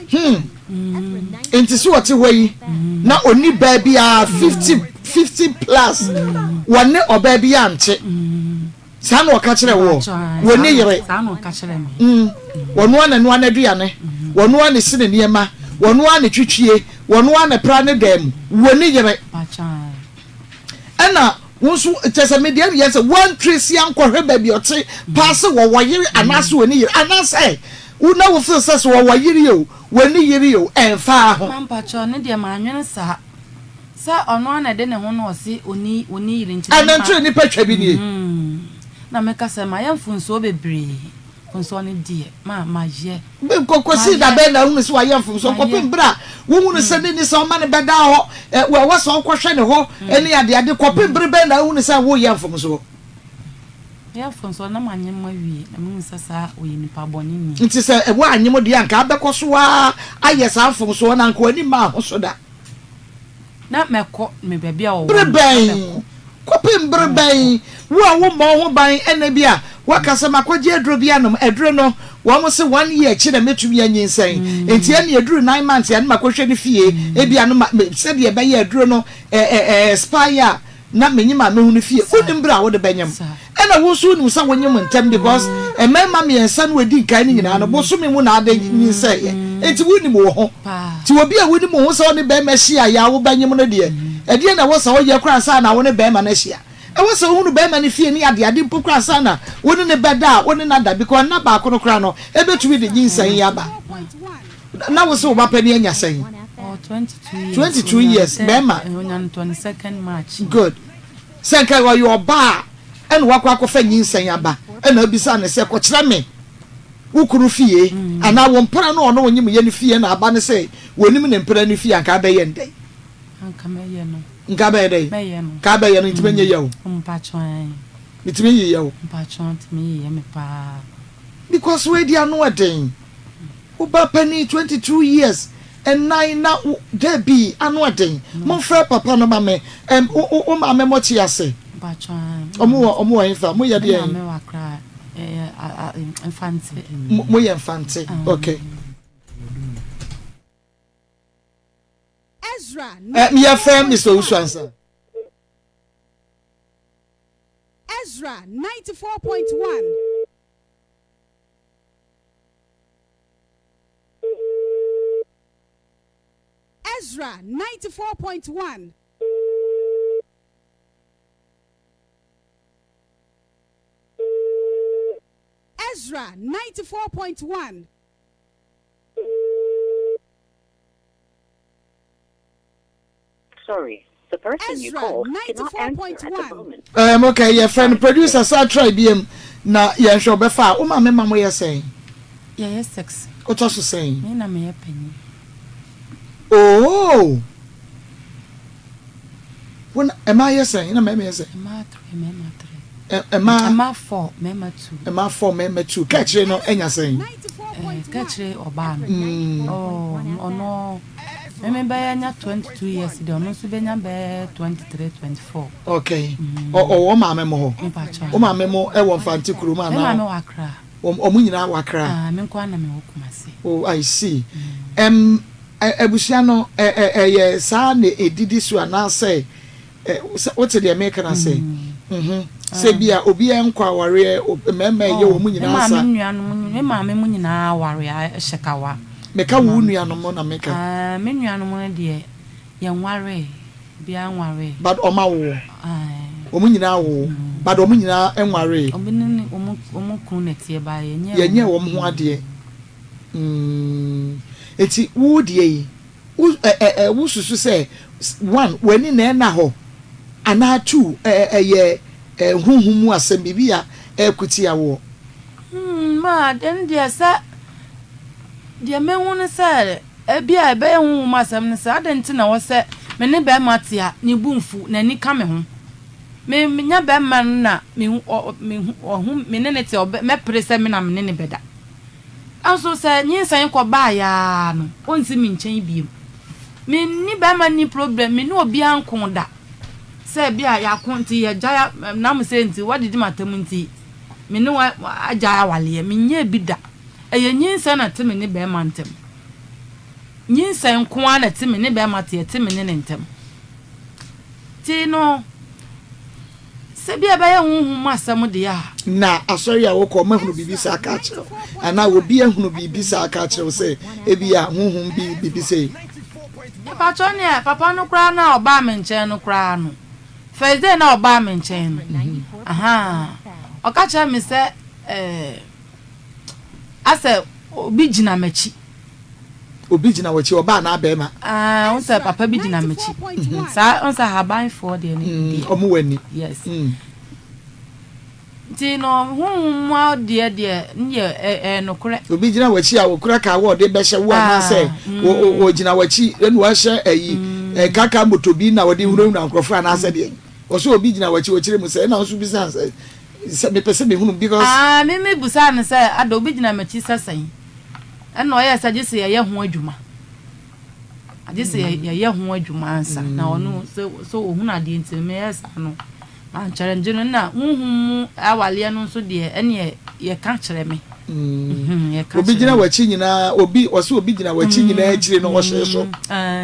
Hmm. Nti so ɔte hɔ yi na ɔni baa biara 50 50 plus wɔne ɔbaa bi ante. Saa na ɔka kyerɛɛ woɔ? Wɔnni yere? Mm. Wɔno ara na ɛnoa n'aduane, wɔno ara na ɛsi ne nneɛma, wɔno ara na ɛtwitwie, wɔno ara na ɛpra ne dan mu. Wɔnni yere. Ɛna wo nso, kyerɛ sɛ me deɛ meyɛ sɛ woantiri si ankɔhwɛ baabi ɔte paa sɛ wɔwɔ yere anaasɛ wɔnni yere, anaasɛ wo na wo feel sɛ sɛ wɔwɔ yere o, wɔnni yere o, ɛmfa ho. Mampakyɛw, ne deɛ mannwene saa. Sɛ ɔno ara na ɛde ne ho na ɔse ɔnni ɔnni yere nti Ɛnɛ nkyere nipa twa bi nie. Na meka sɛ mayɛ mfomsoɔ bebree, mfomsoɔ no deɛ ma mayɛ. Kɔsii da bɛn na wohunu sɛ wayɛ mfomsoɔ? Kɔpem berɛ a wohunu sɛ ne nni sɛ ɔma no bɛda hɔ, ɛwɔ sɛ ɔkɔhwɛ ne hɔ ne adeade. Kɔpem bere bɛn na wohunu sɛ woreyɛ mfomsoɔ? Meyɛ mfomsoɔ na manyem awie na mehunu sɛ saa ɔyɛ nipa bɔne ni. Nti sɛ woanyem deɛ anka abɛkɔ so ara ayɛ saa mfomsoɔ no anka w'ani mmaa ho so da. Na mɛkɔ me baabi a wɔwɔ Bere no, na bɛn? mɛkɔ. Kɔpem bere bɛn? Wo a wommɔ wo ho ban ɛnnɛ bi a, woaka sɛ, 'Makɔgye aduro bi anom. Aduro no, wɔn se one year akyi na mɛtumi anyinsɛn. Enti ɛnneɛ ɛduru nine months a, na makɔhwɛ no fie. Ebia no ma, me, sɛdeɛ ɛbɛyɛ a aduro no ɛ, ɛ, ɛ, expire a, na menyim a mehu no fie. Wonnim bere a wode bɛnyem. Ɛna wo nso wonim sɛ wonyem ntɛm because mmarima mmiɛnsa no a edi nkan no nyinaa no, bosome mu na ade nyinsɛeɛ. Enti wonim wo ho. Nti obi a wonim wo ho sɛ ɔne barima hyia yɛ a wobɛnyem no deɛ, ɛdeɛn na ɛwɔ sɛ ɔyɛ koraa ansa na wo ne barima no ahyia? Ɛwɔ sɛ wohunu barima no fie ne adeade mpo koraa ansa na wo ne no bɛda a wo ne no ada because nna baako no koraa no ɛbɛtumi de nyinsɛn yi aba. Na wo se wo ba panin anya sɛn? 22 years, bɛɛma. Good. Sɛ nka ɔyɛ ɔbaa a, ɛna wakɔ akɔfa nyinsɛn aba, ɛna abisa no sɛ, kɔkyerɛ me wo kunu fie, anaa wo mpena no ɔne wo nyem yɛ no fie, na aba no sɛ wɔnim ne mpena no fie, anka abɛyɛ no dɛn? Anka mɛyɛ no. Nka abɛyɛ dɛn? Mɛyɛ no. Nka abɛyɛ no, ntumi nyɛ yɛ o. Mpakyɛw ɛn. Metumi yeyɛ o. Mpakyɛw ntumi yeyɛ me paa. Because wei deɛ ano ɛden. Wo ba panin 22 years nnan na wo dabi ano ɛden. Momfrɛ papa no ma me. Ɛm wo wo wo maame mo te ase? Mpakyɛw ɛn. Ɔmo wɔ ɔmo wɔ hefa? Mo yɛ Me deɛn? maame wɔ Accra ɛyɛ a a Mfantse. Mo mo yɛ Mfantse okay. Ɛ yɛfrɛ Mister Owusu ansa. Ezra 94.1. Ezra 94.1. Ezra 94.1. Sorry, the person you Ezra called cannot answer at the 94.1. moment. Um, okay, yɛfrɛ no producer sa try biam na yɛnhwɛ ɔbɛfa a. Wo maame ma moyɛ sɛn? Yɛyɛ six. Wotɔ so sɛn? Me na meyɛ panyin. Oh! Wo na ɛmaa yɛ sɛn? Na mmarima yɛ sɛn? Mmaa three, mmarima three. Mmaa. Mmaa four, mmarima two. Mmaa four, mmarima two. Kɛkyerɛ no anya sɛn? Kɛkyerɛ ɔbaa no. Oh, ɔno meme bɛyɛ nya 22 years deɛ ɔno nso bɛnya bɛyɛ 23, 24. Okay. Ɔwɔ maame mo hɔ? Wo maame mo ɛwɔ Mfante kurom anaa? Me maame wɔ Accra. Wɔn nyinaa wɔ Accra? Ah, me nko ara na mewɔ Kumasi. Oh, I see. Um, abusua no, ɛyɛ saa na ɛdidi so anaasɛ wote deɛ meka no ase? Mhm. Sɛ bi a obiara nkɔ awareɛ, mmarima ɛyɛ wɔn nyinaa sa. Me nuanom, me maame mu nyinaa aware hyɛ kawa. Meka wo nuanom na meka. Me nuanom no deɛ, yɛnwaree, obiara nwaree. But wɔn awowo? Wɔn nyinaa awowo, but wɔn nyinaa nwaree. Wɔn ne wɔn kunu na ɛteɛ, but yɛnyɛɛ Yɛnyɛɛ wɔn ho adeɛ. Mm, enti wo deɛ yi, wo ɛ ɛ ɛ wosusu sɛ one, w'ani na ɛnna hɔ, anaa two, ɛ ɛ ɛyɛ ɛ honhom mu asɛm, biribi a ɛreko tia woɔ? Hmm, ma ɛno deɛ sɛ deɛ mehu ne sɛ ebi a ɛbɛyɛ honhom asɛm ne sɛ adɛn nti na ɛwɔ sɛ me ne barima te a ne bo mfu, n'ani ka me ho. Me menya bɛrima no na mehu ɔ mehu ɔhu me ne no te ɔbɛ mɛpere sɛ me na me ne no bɛda. Nanso sɛ nyinsɛn kɔ baeɛ ara no, ɔnsi me nkyɛn bio. Me ne bɛrima nni problem, me ne obiara nko da. Sɛ bi a yɛako nti yɛgyae nam sɛ nti woadidi m'atam nti me ne wo agyae awaleɛ. Menyɛɛ bi da. Ɛyɛ nyinsɛn na ɛte me ne bɛrima ntam. Nyinsɛn nko ara na ɛte me ne bɛrima te, ɛte me ne ne ntam. Nti no, sɛ bi a ɛbɛyɛ honhom mu asɛm deɛ a. Na asɔre a wokɔ, wɔahunu biribi saa aka akyerɛ wo? Anaa obi ahunu biribi saa aka akyerɛ wo sɛ ebia honhom bi biribi sei? Mepakyɛw neɛ papa no koraa no a ɔbaa me nkyɛn no koraa no, first day no a ɔbaa me nkyɛn no, ahaa, ɔka kyerɛɛ me sɛ ɛɛ, asɛ obi gyina m'akyi. Obi gyina w'akyi, ɔbaa anaa bɛrima? Ah, wohu sɛ papa bi gyina m'akyi. Saa, wohu sɛ ahabanfoɔ deɛ no deɛ. Ɔmo wɔ ani. Yes. Nti no, honhom mu adeɛ deɛ, ne deɛ ɛyɛ nokorɛ. Obi gyina w'akyi a okura kawa a ɔde bɛhyɛ wo anaasɛ ɔgyina w'akyi na wahyɛ ayi kaka moto bi na ɔde hunahuna nkurɔfoɔ anaasɛ deɛ. Ɔsɛ obi gyina w'akyi ɔkyerɛ mu sɛ ɛna nso bisa sɛ sɛ mepɛ sɛ mehunu because. Ah, me me busaa no sɛ ada obi gyina m'akyi sɛ sɛn? Ɛna ɔyɛɛ sɛ gye sɛ yɛyɛ ho adwuma. Agye sɛ yɛyɛ ho adwuma ansa. Na ɔno sɛ sɛ ohunu adeɛ nti no meyɛɛ saa no mankyɛrɛ ngye no na honhom mu awaleɛ no nso deɛ ɛneɛ yɛka kyerɛ me. Yɛka Obi kyerɛ gyina me. w'akyi nyinaa obi ɔsɛ obi gyina w'akyi nyinaa akyire no ɔhyee so.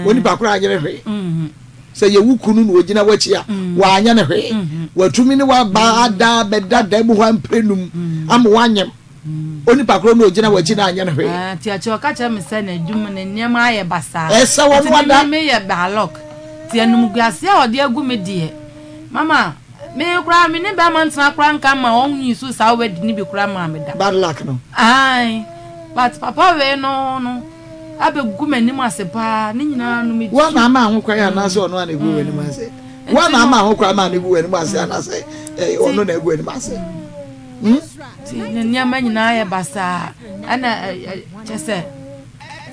Onipa koraa anyere hwee. Sɛ yɛ wo kunu na ogyina w'akyi a wanyɛ no hwee. Watumi ne waba ada bɛda dan mu hɔ mprɛnum ama wanyem. Onipa korɔ na ogyina w'akyi na anyɛ no hwee. Ah, nti akyire ɔka kyerɛ me sɛ n'adwuma ne nneɛma ayɛ basaa. Ɛsɛ wɔn Nti ada. me meyɛ baalɔk. Nti animguaseɛ a ɔde agu me deɛ, mama me koraa me ne bɛrima ntena koraa nka ma ɔnyi so saa word no bi koraa maa me da. Bad luck no. Ae, but papa wei no no abɛgu m'anim ase paa, ne nyinaa no metu. Wo na ama ho kwan anaasɛ ɔno a na egu w'anim ase? Wo na ama ho kwan ma no gu w'anim ase anaasɛ ɔno na egu w'anim ase? Hmm? Nti ne nneɛma nyinaa yɛ basaa ɛna kyɛ sɛ.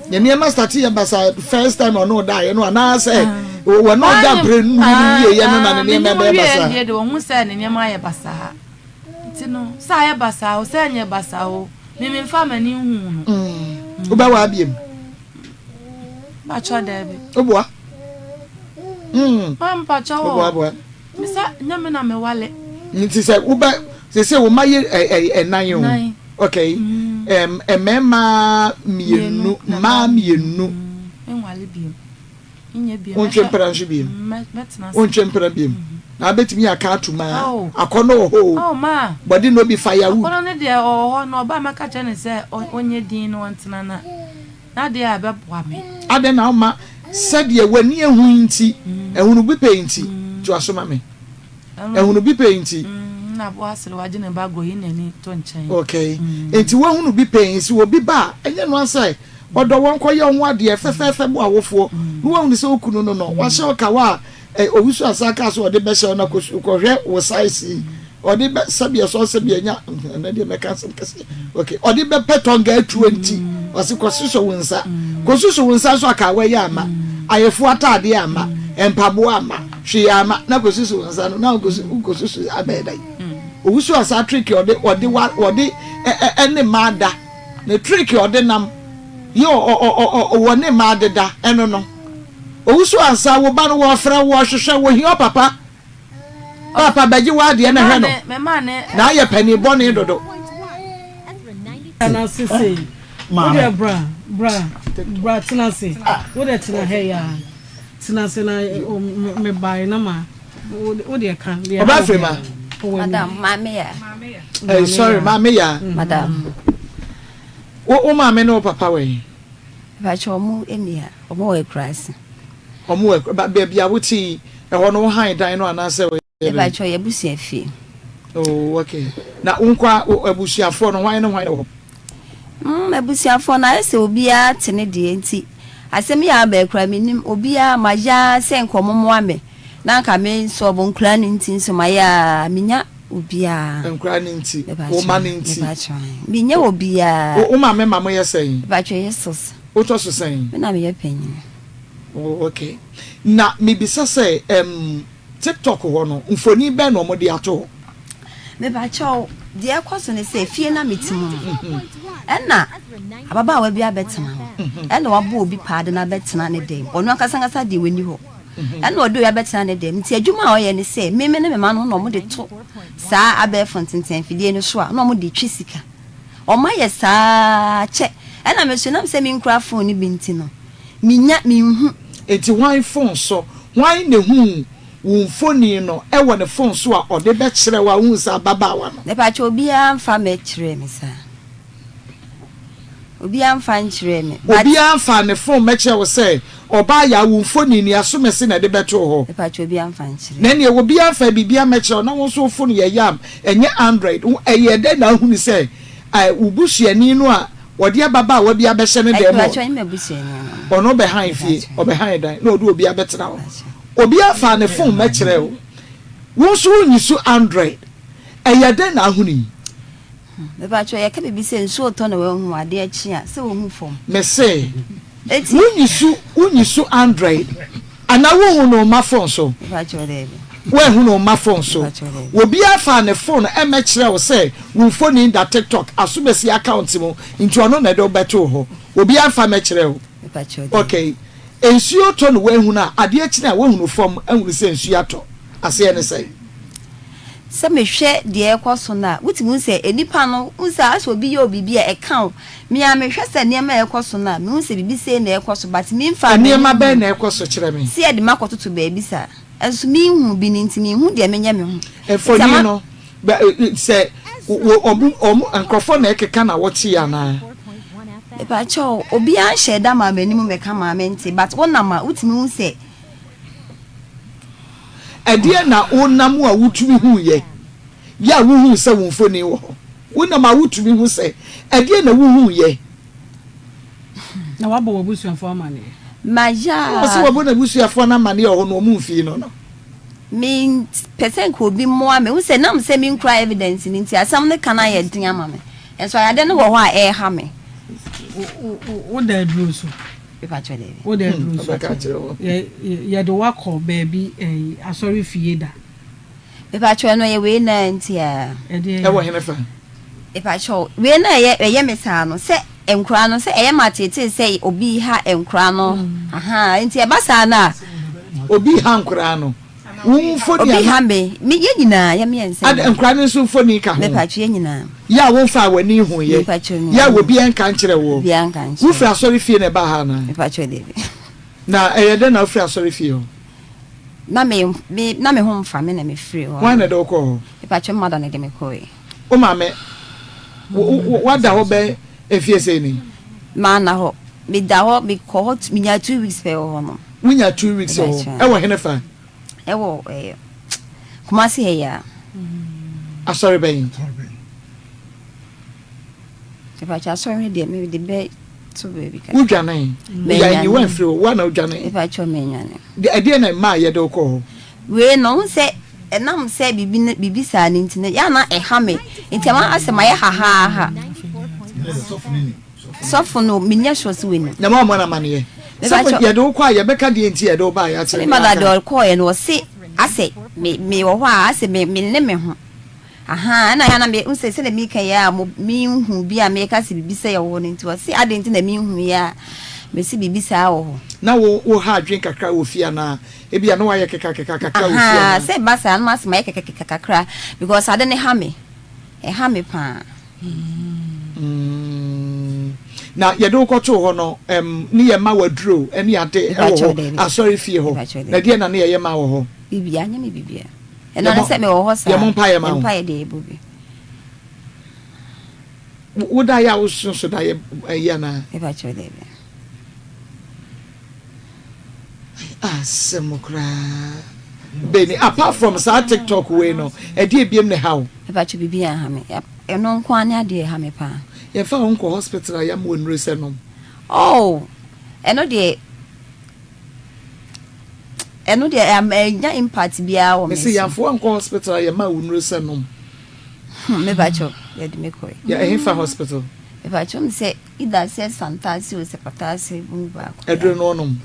Ne nneɛma start yɛ basaa first time ɔno da yɛ no anaasɛ wɔn ɔda mpere nnu no wie yɛ no na ne nneɛma bɛyɛ basaa. Deɛ de wɔn ho sɛ ne nneɛma ayɛ basaa nti no sɛ ayɛ basaa o sɛ ɛnyɛ basaa o mimi nfa m'ani nhu no. Wobɛwɔ abiem. Mpakyɛ daabi. Woboa. Maa mpakyɛ wɔ. Woboa boa. Mesa nyɛ me na me wale. Nti sɛ wobɛ sese wo ma yɛ ɛnan o. Okay. Ɛm mmarima mmienu mmaa mmienu. Nwale biem. Nyɛ biem. Wontwe mpena nso biem. Wontwe mpena biem. Na abɛtumi aka ato ma akɔnɔ wɔ hɔ o. Oh ma. Bɔde no bi firewood. Akɔnɔ no deɛ ɔwɔ hɔ na ɔba mɛka kyerɛ no sɛ ɔnyɛ din na ɔntena na. N'adeɛ a ɛbɛboa me. Adɛn na woma sɛdeɛ w'ani ahu yi nti, ahunu bi pɛ yi nti, toa so ma me. Ahunu bi pɛ yi nti. Na aboa serew agye ne ba agorɔ yi n'ani to nkyɛn. Okay. Nti woahunu bi pɛ yi, sɛ obi ba a, ɛnyɛ noa sɛ ɔdɔ wɔn kɔyɛ wo ho adeɛ fɛfɛɛfɛ boa awofoɔ na woahunu sɛ wo kunu no no, wahyɛ wo kawa a owusu asan kaa sɛ ɔde bɛhyɛ wo na kɔhwɛ wo size yi. Ɔde bɛ sɛbi ɛsɔ sɛbi ɛnya ɛnɛ deɛ mɛka asɛm kɛseɛ ok ɔde bɛpɛ tɔnga atuo nti ɔsi kɔsosɔ wo nsa kɔsosɔ wo nsa nso akaawa yi ama ayefo ataadeɛ ama mpaboa ama hwee ama na kɔsosɔ wo nsa no na wokɔsosɔ abɛɛ dɛ owusu asa trick ɔde ɔde wa ɔde ɛne mmaa da ne trick ɔde nam yɛ ɔ ɔ ɔ wɔ ne mmaa deda ɛno no owusu ansa wo ba no wɔfrɛ wɔhwehwɛ wɔhia papa. Paapa bɛgye w'adeɛ na hwɛ no na ayɛ panin bɔne dodo. Tena ase sei. Wo deɛ bra, bra, bra tena ase. Wo deɛ tena ha yi ara. Tena ase na me bae na ma. Wo deɛ ka. Deɛ Ɔbaa firi ma. Madam, maame ya. Hey, sorry, maame ya. Madam. Wo wo maame ne wo papa wɔ he? Mepakyɛ ɔmo nni ha. Ɔmo wɔ akuraase. Ɔmo wɔ akura, baabi a wote yi, ɛhɔ no wo han dan no anaasɛ ɔyɛ dɛn? Mepakyɛ ɔyɛ abusua fie. Oh okay. Na wo nkoa abusuafoɔ no hwan ne hwan na wɔ hɔ? Mm abusuafoɔ no ayɛ sɛ obiara te ne deɛ nti asɛm yi a aba yi koraa mennim obiara mayɛ ara sɛ nka ɔmo mmoa me na nka me nso ɔmo nkoraa no nti nso mayɛ ara menya obiara. Nkoraa no nti? Wo mma no nti? Mepakyɛ menya obiara. Wo maame ma mo yɛ sɛn? Mepakyɛ yɛ sos. Wotɔ so sɛn? Me na meyɛ panyin. Oh, okay. Na mebisa sɛ, um, TikTok hɔ no, mfoni bɛn na wɔde ato hɔ? Mepakyɛw, deɛ ɛkɔ so ne sɛ, fie na mete mu no, ɛna ababaawa bi abɛtena hɔ, ɛna wabɔ obi paa de no abɛtena ne dɛm. Ɔno ankasa ankasa deɛ ɔnni hɔ. Ɛna ɔde obi abɛtena ne dɛm. Nti adwuma a ɔyɛ ne sɛ, me me ne me mma no na wɔde to saa abɛɛfo ntentanfidie no so a, na wɔde twe sika. Wɔayɛ saa ara kyɛ. Ɛna me nso, ɛnam sɛ menkura phone no bi nti no, Minnya, minhu. Enti hwan fon so? Hwan na ehuu wo mfoni no wɔ ne fon so a ɔde bɛkyerɛ wo a wuhu sɛ ababaawa no? Mepakyɛw, obiara mfa mmɛkyerɛɛ me saa. Obiara mfa nkyerɛɛ me, but. Obiara mfaa ne fon mmɛkyerɛɛ wo sɛ ɔbaa yi a wo mfoni ni, asomasi na ɛde bɛtoo hɔ? Mepakyɛw, obiara mfa nkyerɛɛ Na ɛnneɛ obiara mfaa biribiara mmɛkyerɛɛ wo na wo nso wo fon yɛ yam, ɛnyɛ Android. Wo, ɛyɛɛ dɛn na ahunu sɛ wo busuani no a Wɔde ababaawa bi abɛhyɛ ne dan mu. Ɔno ɔbɛhan fie, ɔbɛhan dan, na ɔde obi abɛtena hɔ. Obiara faa ne fon mmɛkyerɛɛ wo. Wo nso wonnyi so Android. Ɛyɛ dɛn na ahunu yi? Mepakyɛw, yɛka biribi sɛ nsuo retɔ na woahu, adeɛ kye a, sɛ wohu fam. Mese, Wonnyi so, wonnyi so Android. Anaa wonhu no mma fon so? Mepakyɛw, daabi. Woanhu no mma fon so? Mepakyɛw, daabi. Obiara faa ne fon mmɛkyerɛɛ wo sɛ wo mfoni da TikTok asomasi account mu nti ɔno na ɛde wo bɛtoo hɔ? Obiara mfa mmɛkyerɛɛ wo? Mepakyɛw, daabi. Okay. Nsuo tɔ na woanhu no a, adeɛ kyene a woahunu fam ahunu sɛ nsuo atɔ. Aseɛ ne sɛn? Sɛ mehwɛ deɛ ɛrekɔ so no a, wotumi hu sɛ nnipa no, wohu sɛ asɛ obi yɛ wo biribi a ɛka wo. Me ara mehwɛ sɛ nneɛma a ɛrekɔ so no a, mehu sɛ biribi sei na ɛrekɔ so but memfaa m'ani Nneɛma bɛn nhuu. na ɛrekɔ so kyerɛ me? Sɛ yɛde me akɔtoto baabi saa. Nso menhuu bi no nti, menhu deɛ menyɛ me ho. Nti Mfoni ama. no, bɛ, sɛ wo, wɔn, wɔn, nkurɔfoɔ na ɛkeka na wote anaa? Mepakyɛw, obiara nhyɛɛ da maa m'anim mmɛka maa mente but wonam a, wotumi hu sɛ. Ɛdeɛn na wonam a wotumi huiɛ, yɛ a wohuu sɛ wo mfoni wɔ hɔ? Wonam a wotumi hu sɛ, ɛdeɛn na wohuiɛ? Na wabɔ w'abusuafoɔ amaneɛ? Mayɛ a. Ɔse wabɔ n'abusuafoɔ no amaneɛ wɔ hɔ no wɔn mfii no no. Mempɛ sɛ nka obi mmoa me. Wohu sɛ nam sɛ menkura evidence no nti asɛm no ka no ayɛ den ama me. Nso ayade no wɔ hɔ a ɛreha me. Woda aduro so? Woda aduro so? Yɛde wo akɔ baabi asɔre fie da? Mepakyɛw ɛno ɛyɛ wei naa nti a. Ɛwɔ hene fa? Mepakyɛw wei na ɛyɛ ɛyɛ me saa no sɛ nkora no sɛ ɛyɛ ma tetee sɛ obi ha nkora no ahaa nti ɛba saa no a. Obi ha nkora no. Wo mfoni Obi ha me me yɛ nyinaa yɛ mmiɛnsa Ada nyinaa. nkora no nso mfoni ka ho. Mepakyɛw yɛ nyinaa. Yɛ a womfaa w'ani nhuiɛ. Mepakyɛw me Yɛ a obiara nka nkyerɛ woɔ. Obiara nka nkyerɛ. Wofiri asɔre fie na ɛbaa ha anaa? Mepakyɛw dabi. Na ɛyɛ dɛn na wofiri asɔre fie hɔ? Na me me na me ho mfa me na me firi hɔ. Hwan na ɛde wo kɔɔ hɔ? Mepakyɛw me mother na ɛde me kɔe. Wo maame, wo wo wada hɔ bɛn mfie sɛn ni? Manna hɔ. Meda hɔ mekɔ hɔ menyaa 2 weeks pɛ wɔ hɔ nom. Wonya 2 weeks wɔ hɔ? Mepakyɛw. Ɛwɔ henefa? Ɛwɔ ɛɛ Kumasi ha yi ara. Asɔre bɛn? Mepakyɛw asɔre no deɛ mede bɛ to baabi kakra. Wodwanee? Mannwane. Yɛanyi wo amfiri hɔ, wo ara na wodwanee? Mepakyɛw mannwane. Ɛdeɛn na ɛmaa yɛde wo kɔɔ hɔ? Wei no, wohu sɛ ɛnam sɛ biribi no biribi saa no nti no, yɛ a na ɛha me. Nti ama asɛ mayɛ hahaaha. Sɔfo no, menyɛ sure sɛ wɔnim. Na moammɔ no amanneɛ? Sɛ Mepakyɛw. yɛde wo kɔ a, yɛbɛka deɛ nti a yɛde wo baeɛ akyerɛ Me no, mother yɛaka. deɛ ɔkɔeɛ no, ɔse asɛ me mewɔ hɔ a, asɛ me menne me ho. Ahaa, ɛna yɛ a na me, wohu sɛ sɛdeɛ meka yi a, mo menhu bi a meka sɛ biribi sɛ wɔ hɔ no nti, ɔse adɛn nti na menhu yi a, mese biribi saa wɔ hɔ. Na wo woha adwene kakra wɔ fie anaa? Ebia na woayɛ kekakeka kakra wɔ fie Ahaa, anaa? sɛ ɛba saa no m'asɛm ayɛ kekakeka kakra because ade no ha me, ɛha me paa. Mm, na yɛde wo kɔtoo hɔ no, ɛm, ne yɛma wo aduro ne ade wɔ Mepakyɛw hɔ, daabi. asɔre fie hɔ. Mepakyɛw Na daabi. ɛdeɛn na ne yɛyɛ ma wɔ hɔ? Biribiara, nyɛ me biribiara. Ɛno ara ne Yɛmmɔ, sɛ mewɔ hɔ saa. yɛmmɔ mpaeɛ ma wo. Mpaeɛ deɛ yɛbɔ bi. Wo daeɛ a wosonso daeɛ ayi anaa? Mepakyɛw daabi. Asɛm koraa bɛni apart from saa tiktok wei no ɛdeɛ ebiem na ɛha wo. Mepakyɛw biribi anha me ɛno nko ara ne adeɛ ɛha me paa. Yɛmfa wo nkɔ hospital a yɛama wo nnuro sɛ nom. Oh ɛno deɛ ɛno deɛ ɛnya impact biara wɔ me so. Mese yɛamfa wo ankɔ hospital a yɛma wo nnuro sɛ nom. Hmm mepakyɛw yɛde me kɔe. Yɛ ɛhefa hospital? Mepakyɛw me sɛ Either sɛ Santase o sɛ Patase mu baako. Aduro no ɔnom?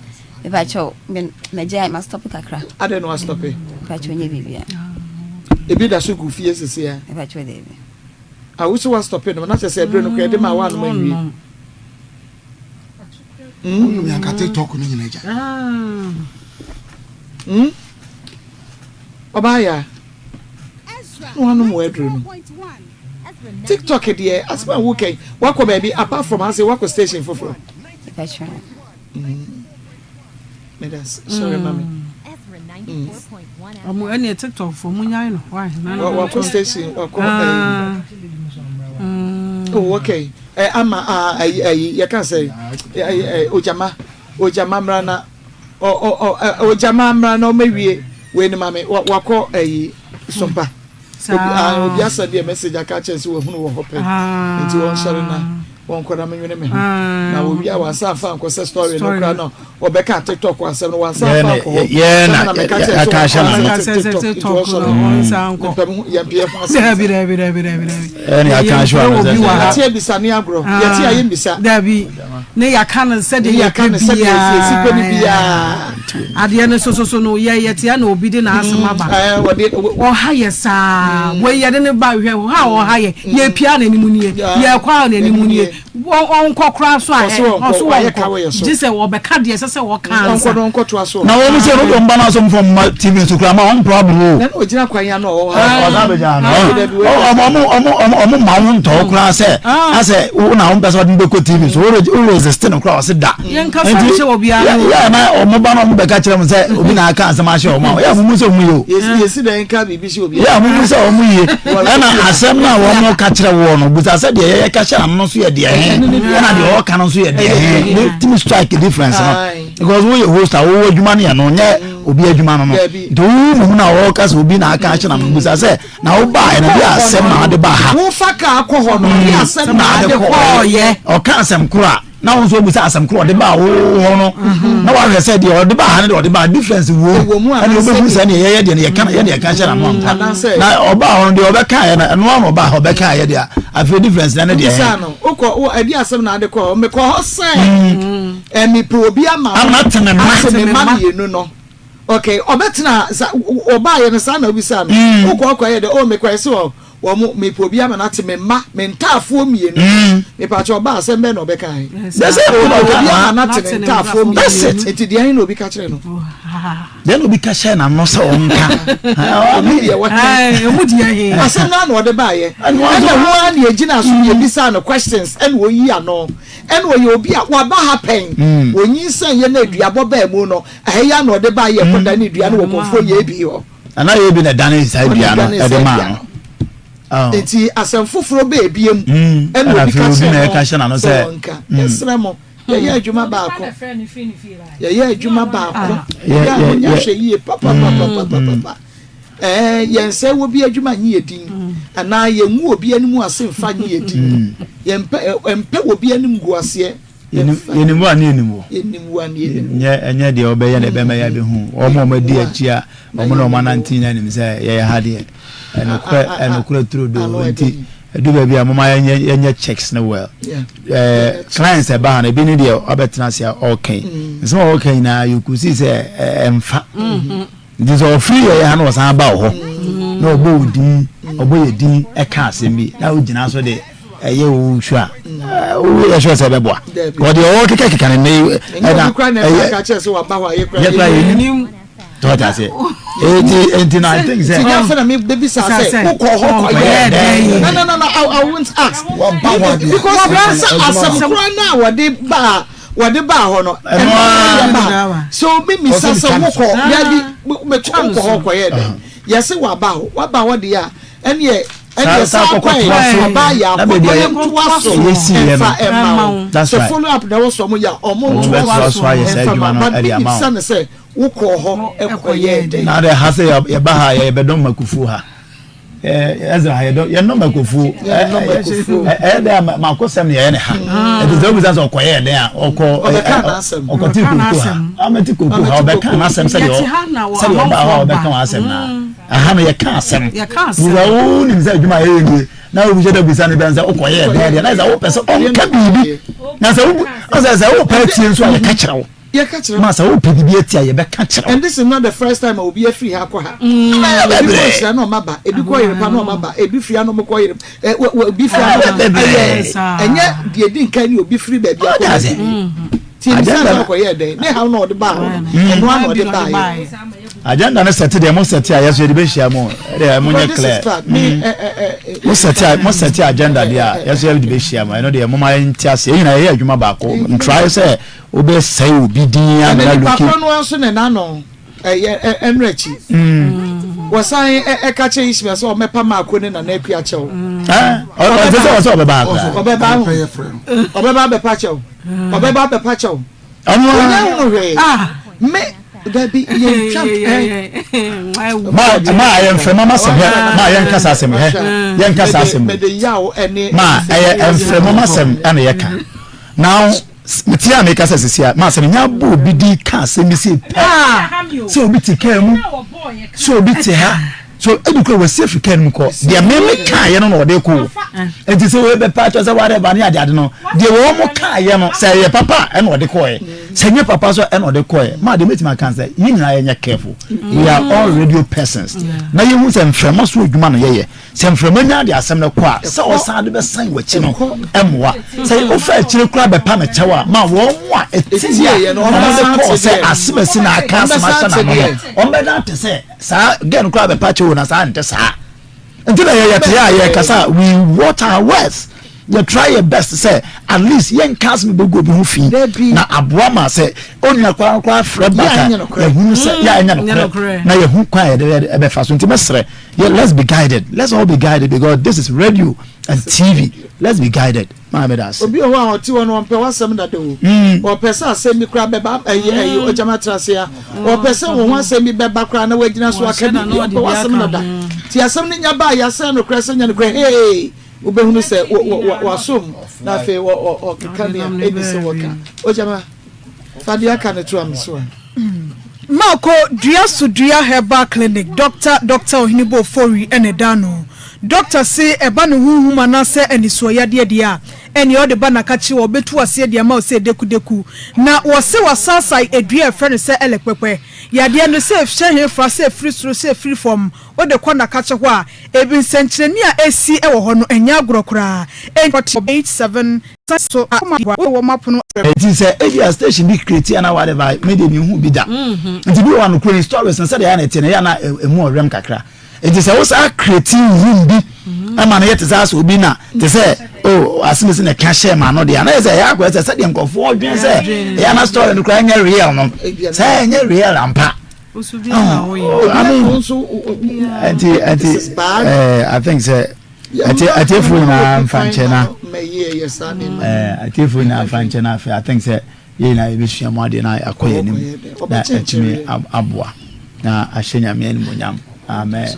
Mepakyɛw me magyae ma stop kakra. Adɛn na wa stop? Mepakyɛw nyɛ biribiara. Ebi da so gu fie sese a. Mepakyɛw daabi. A wo so wa stop nom na kyerɛ sɛ ɛbere no koraa ɛde ma wa nom awie. Wonom yɛ anka TikTok no nyina gya. Mm. Ɔbaa ya. Na wanom wɔ aduro no. TikTok deɛ asɛm a woka yi wakɔ baabi apart from ase wakɔ station foforɔ. Medas sorry mami. Ɔmo ɛne TikTok fo mo nyae no why. Wakɔ station wakɔ ɛyi. Oh okay. Ɛ ama ah ayi ayi yɛka sɛ ɛyi ojama ojama mmra na ɔ ɔ ɔ ojama mmra na ɔmɛwie wei no ma me wakɔ ɛyi sompa. Obi ah obi asɛ deɛ message aka akyerɛ sɛ wahunu wɔ hɔ pɛ nti wɔnsɔre na wɔnkɔ na menwene me ho na wɔwie a wansa amfa ankɔ sɛ story no koraa no wɔbɛka tiktok asɛm no wansa amfa ankɔ hɔ sɛ na meka kyerɛ sɛ wɔnkɔ sɛ tiktok nti wɔsɔre mepɛ me ho yɛmpɛ ho asɛm yɛte abisa ne agorɔ yɛte a yɛmmisa dabi ne yɛaka no sɛdeɛ yɛka no sɛdeɛ yɛsi pɛ no biara Adeɛ no sososo no yɛ yɛte na obi de n'asɛm mm, aba. Ɔha yɛ saa. Mm. Wei yɛde ne ba hwɛ ha a ɔha yɛ. Mm. Yɛpia n'anim nie. Yɛkɔ a n'anim nie. Ɔnkɔ koraa so a ɔso wɔnkɔ. Gye sɛ ɔbɛka deɛ ɛsɛ sɛ ɔka ansa. Na wɔn sɛ ɔno mba n'asɔ mfɔ mma TV nso koraa ma wɔn problem o. Na ogyina kwan ya na ɔwɔ ha. Ɔsan bɛ gyina no. Ɔmo ɔmo ɔmo ɔmo ɔmo ma wɔn ntɔw koraa sɛ asɛ wo na wɔn pɛ sɛ ɔde bɛkɔ TV so wo resist no koraa ɔsi da. Yɛnkasa nhyɛ obiara no. Yɛ na ɔmo ba na ɔmo bɛka kyerɛ mo sɛ obi na aka asɛm ahyɛ ɔmo a yɛ mo mu sɛ ɔmo yie o. Yɛsi dɛn nka biribi hyɛ obiara. Yɛ mo mu sɛ ɔmo yie ɛna asɛm no a wɔn ka kyerɛ woɔ no busa sɛ deɛ yɛyɛ ka hyɛ ano no nso yɛ deɛ he ɛna deɛ ɔka no nso yɛ deɛ he ne tumi strike difference no because woyɛ host a wowɔ adwuma no yɛ no nyɛ obi adwuma no no nti wo mu na wɔka sɛ obi na aka ahyɛ na no busa sɛ na wo baa ɛna bi asɛm na ade ba ha. Wofa kaa kɔ hɔ no bi asɛm na ade kɔɔyɛ. Ɔka asɛm koro a na wo nso obu sɛ asɛm koro ɔde baa wo hɔ no mhm. na wahwɛ sɛ deɛ ɔde baa ha ne deɛ ɔde baa difference wo ɛna wobɛhu sɛ neɛ yɛyɛ deɛ no yɛka yɛ deɛ ɛka hyɛ n'ano ampa mm, na ɔbaa hɔ no deɛ ɔbɛka yɛ no ɛno ano ɔbaa hɔ ɔbɛka yɛ deɛ afei difference na ne deɛ hɛ no wokɔ wo ɛde asɛm na ade kɔ mekɔ hɔ sɛ ɛmepɛ mm. obi ama ama te me ma te me ma mmienu no okay ɔbɛtena sa ɔbaa yɛ no saa na obisa no mm. wokɔ ɔkɔ yɛ dɛ oh mekɔ ɛsɛ wɔ Wɔn, mepɛ obi ama no ate me mma, me ntaafoɔ mmienu. Mm. Mepakyɛ ɔba asɛm bɛn na ɔbɛka he? That's it. Ɔpɛ obi ama no ate ne ntaafoɔ mmienu. Nti deɛ he na obi ka kyerɛ no? Deɛ na obi ka hyɛ n'ano sɛ ɔnka. Obi deɛ wɔka. Emu deɛ he. Asɛm no ano ɔde baayɛ. Ɛna ho ara na egyina so na ebisaa no questions ɛna oyi ano. Ɛna ɔyɛ obi a waba ha pɛn. Mm. Onyinsɛn yɛ na aduabɔ baa mu no, ɛha yi ano ɔde baayɛ kɔda ne dua no wɔ kɔnfoɔ yɛ bi hɔ. Ana yɛ bi na ɛdane saa dua no ɛde maa no. Oh. Nti asɛm foforɔ bɛɛ biem hmm. ɛna obi ka kyerɛ no sɛ ɔnka hmm. yɛsrɛ mo yɛyɛ adwuma baako yɛyɛ adwuma baako ah. yɛ a monya hwɛ yie papapapapapa hmm. ɛɛ yɛn sɛ wɔ bi adwuma nyi yɛ din anaa yɛn ngu obi anim ase nfa nyi yɛ din yɛn mpɛ mpɛ wɔ bi anim gu aseɛ. Yɛnim wo a ne yɛnim wo. Yɛnim wo a ne yɛnim wo. Nyɛ ɛnyɛ deɛ wɔbɛyɛ na ɛbɛma yɛabɛhu. Wɔn a wɔadi akyi a wɔn na wɔn anante nyinaa nim sɛ yɛyɛ ha deɛ. Ɛnokorɛ ɛnokorɛ turodoo nti ɛdu baabi a moma yɛnyɛ yɛnyɛ checks no well. Ɛɛ clients ɛba ha no ebi ne deɛ wabɛtena ase a ɔreka yi. Nsɛm a ɔreka nyinaa you could see sɛ ɛmfa. Nti sɛ ɔfiri yɛn ha na ɔsan ba wɔ hɔ na ɔbɔ wo din ɔbɔ yɛ din ɛka asɛm bi na wogyina so de ɛyɛ wo hwɛ a woyɛ sure sɛ ɛbɛboa ɔde ɔwɔ keka keka ne nne ɛna ɛyɛ yɛ kura yɛ nim tɔɔta ase eti eti na I think sɛ. Tiɲɛ fana mi bɛ bisa sɛ ko kɔ hɔ kɔ yɛ dɛ no no no no I won't ask because asɛm kura naa wɔde ba. Wɔde baa hɔ no, ɛno ara na yɛba ha. So memmisa sɛ wokɔ dabi wokɔ hɔ kɔyɛ dɛn? Yɛse waba hɔ, waba hɔ deɛ a, ɛneɛ ɛneɛ saa kwan ɔbaa yɛ akɔ ɔyɛ ntoa so ɛmfa ɛma wo. Sɛ follow up na ɛwɔ so ɔmo yɛ a, ɔmo ntoa so ɛmfa ma wo. But memmisa no sɛ wokɔɔ hɔ kɔyɛɛ dɛn? Na adɛ ha sɛ yɛba ha yɛbɛdɔm makufuo ha. Ezra yɛ dɔ yɛ nɔmba kofuo ɛyɛ dɛ mako sɛm yɛ ne ha ɛti sɛ obisa sɛ ɔkɔ yɛ dɛ a ɔkɔ ɔkɔ ti koko ha ɔmɛ ti koko ha ɔbɛka n'asɛm sɛdeɛ sɛdeɛ ɔba hɔ a ɔbɛka wɔn asɛm na aha no yɛka asɛm wura wo nim sɛ adwuma yɛ yɛ nie na obi sɛ dɛ bisa ne bɛn sɛ ɔkɔ yɛ dɛ deɛ na sɛ wopɛ sɛ ɔnka biribi na sɛ wo sɛ sɛ wopɛ tie nso a yɛka kyerɛ wo. Yɛka kyerɛ Ma sɛ wopɛ biribi atia yɛbɛka kyerɛ wo. And this is not the first time a obi afiri ha akɔ ha. Ebi kɔ nhyira na ɔma ba, ebi kɔ yerepa na ɔma ba, ebi firi ha na ɔmo kɔ yere ɛ wɔ wɔ ebi firi ha na ɔmo ɛyɛ ɛnyɛ deɛ edi nkan ni obi firi baabi akɔ baabi. Ti ebi sɛ sɛ ɔkɔyɛ dɛn ne haw na ɔde baa hɔ no ɛno ara na ɔde baa yɛ. Agenda no sɛte deɛ mo sɛte a yɛso yɛde bɛhyia mo ɛdeɛ mo nyɛ clear mo sɛte a mo sɛte agenda deɛ a yɛso yɛde bɛhyia mo ɛno deɛ mo ma yɛnte ase yɛn nyinaa yɛyɛ adwuma baako ntrae sɛ wobɛsɛe obi din amena luki. Ɛna nipa korɔ no ara nso na n'ano ɛyɛ ɛnora akyi wɔsan ɛka kyerɛ Ishmael sɛ ɔmɛpa Maako ne Nana Akua kyɛw. Ɔsɛ sɛ ɔsɛ ɔbɛba akora. Ɔbɛba ho ɔbɛba abɛpa kyɛw ɔbɛba abɛpa kyɛw. Ɔno ara. Ɔnyɛ hunu hwee. Me dabi yɛn twa ɛ. Ma ma ɛyɛ nframa ma sɛm hɛ ma yɛn kasa asɛm hɛ yɛn kasa asɛm. Mede yaw ɛne. Ma ɛyɛ nframa ma sɛm ɛna yɛ ka. Now mete a meka sɛ sisi a ma sɛ menya bɔ obi din ka asɛm bi sei pɛ sɛ obi te kaa mu sɛ obi te ha so ebi kura wɔsi afiri kaa no mu kɔ deɛ meme kaayɛ no na ɔde kɔ o nti sɛ wɔyɛ bɛpa akyɛ sɛ whatever ne ade ade no deɛ wɔn mo kaayɛ no sɛ ɛyɛ papa ɛna ɔde kɔɛ sɛ nyɛ papa so ɛna ɔde kɔɛ maa deɛ mɛtumi aka sɛ yɛn nyinaa yɛnyɛ careful we are all radio persons na yɛhu sɛ mframa so adwuma no yɛyɛ Sɛ mframa nya de asɛm no kɔ a, sɛ ɔsan de bɛsan w'akyi no mmoa. Sɛ wofa akyire koraa bɛpa no kyɛw a, ma wɔn a ɛtie a wɔde kɔɔ sɛ asemasi na aka asɛm ahyɛ n'ano no, wɔbɛda ate sɛ saa gɛn no koraa bɛpa kyɛw na saa nte saa. Nti na yɛyɛ te a yɛkasa we watch our words. Yɛ try yɛ best sɛ at least yɛnka asɛm bɛgu obi ho fi na aboa ma sɛ onua koraa koraa frɛ baka yɛhunu sɛ yɛ ɛnyɛ nokorɛ na yɛhu kwan a yɛde ɛbɛfa so nti mɛsrɛ Yeah, let's be guided. Let's all be guided because this is radio and TV. Let's be guided. Maame da ase. Obi wɔ hɔ a ɔte hɔ no ɔmpɛ w'asɛm dada o. Ɔpɛ sɛ asɛm bi koraa bɛba ɛyɛ ɛyɛ ogyama atra ase a. Ɔpɛ sɛ wɔn ho asɛm bi bɛba koraa na wagyina so aka biribi. Ɔmpɛ w'asɛm dada. Ti asɛm no nya baa yɛasɛn nokorɛ sɛ nyɛ nokorɛ hee wobɛhunu sɛ wasom na afei ɔkeka nea ɛni sɛ wɔka. Ogyama fa deɛ aka no to ame so a. Marko Dua So Dua Herbal Clinic Dɔkta Dɔkta Ohenebo Ofori na ɛda ano. Dɔkta se ɛba ne honhom anaasɛ anisoɔyadeɛ deɛ a, ɛneɛ ɔde ba n'akakye wɔ ɔbɛtu aseɛ de ama wo sɛ dekudeku. Na wɔse wasaasae dua a ɛfrɛ no sɛ ɛlɛkpɛkpɛ. Yadeɛ no sɛ ɛhyɛ he fa, sɛ ɛfiri soro, sɛ ɛfiri fam, wode kɔ n'akakye hɔ a, ebi nsɛnkyerɛnne a ɛsi wɔ hɔ no ɛnyɛ agorɔ koraa. Enti 87 so a wɔ m'apono. Eti sɛ ebia station bi create ana whatever me de mehu bi da. Nti bi wɔ hɔ a nokorɛ ni stories no sɛdeɛ ɛyɛ na ɛteɛ no ɛyɛ na emu ɔwɛm kakra. Nti sɛ wo saa create room bi ɛma no yɛ te sɛ asɛ obi na te sɛ oh asemesi na ɛka hyɛ ma no deɛ ana yɛ sɛ ɛyɛ akɔyɛ sɛ sɛdeɛ nkurɔfoɔ dwen sɛ ɛyɛ na story no koraa ɛnyɛ real no sɛ ɛnyɛ real ampa. Oh, I mean, nti nti eh, I think sɛ Ati atiefo nyinaa mfa nkyɛ na eh, atiefo nyinaa mfa nkyɛ na afei I think sɛ yɛn nyinaa yɛbɛsua mu adeɛ na akɔ yɛn anim na atumi aboa na ahyɛ nyame animuonyam. Amen.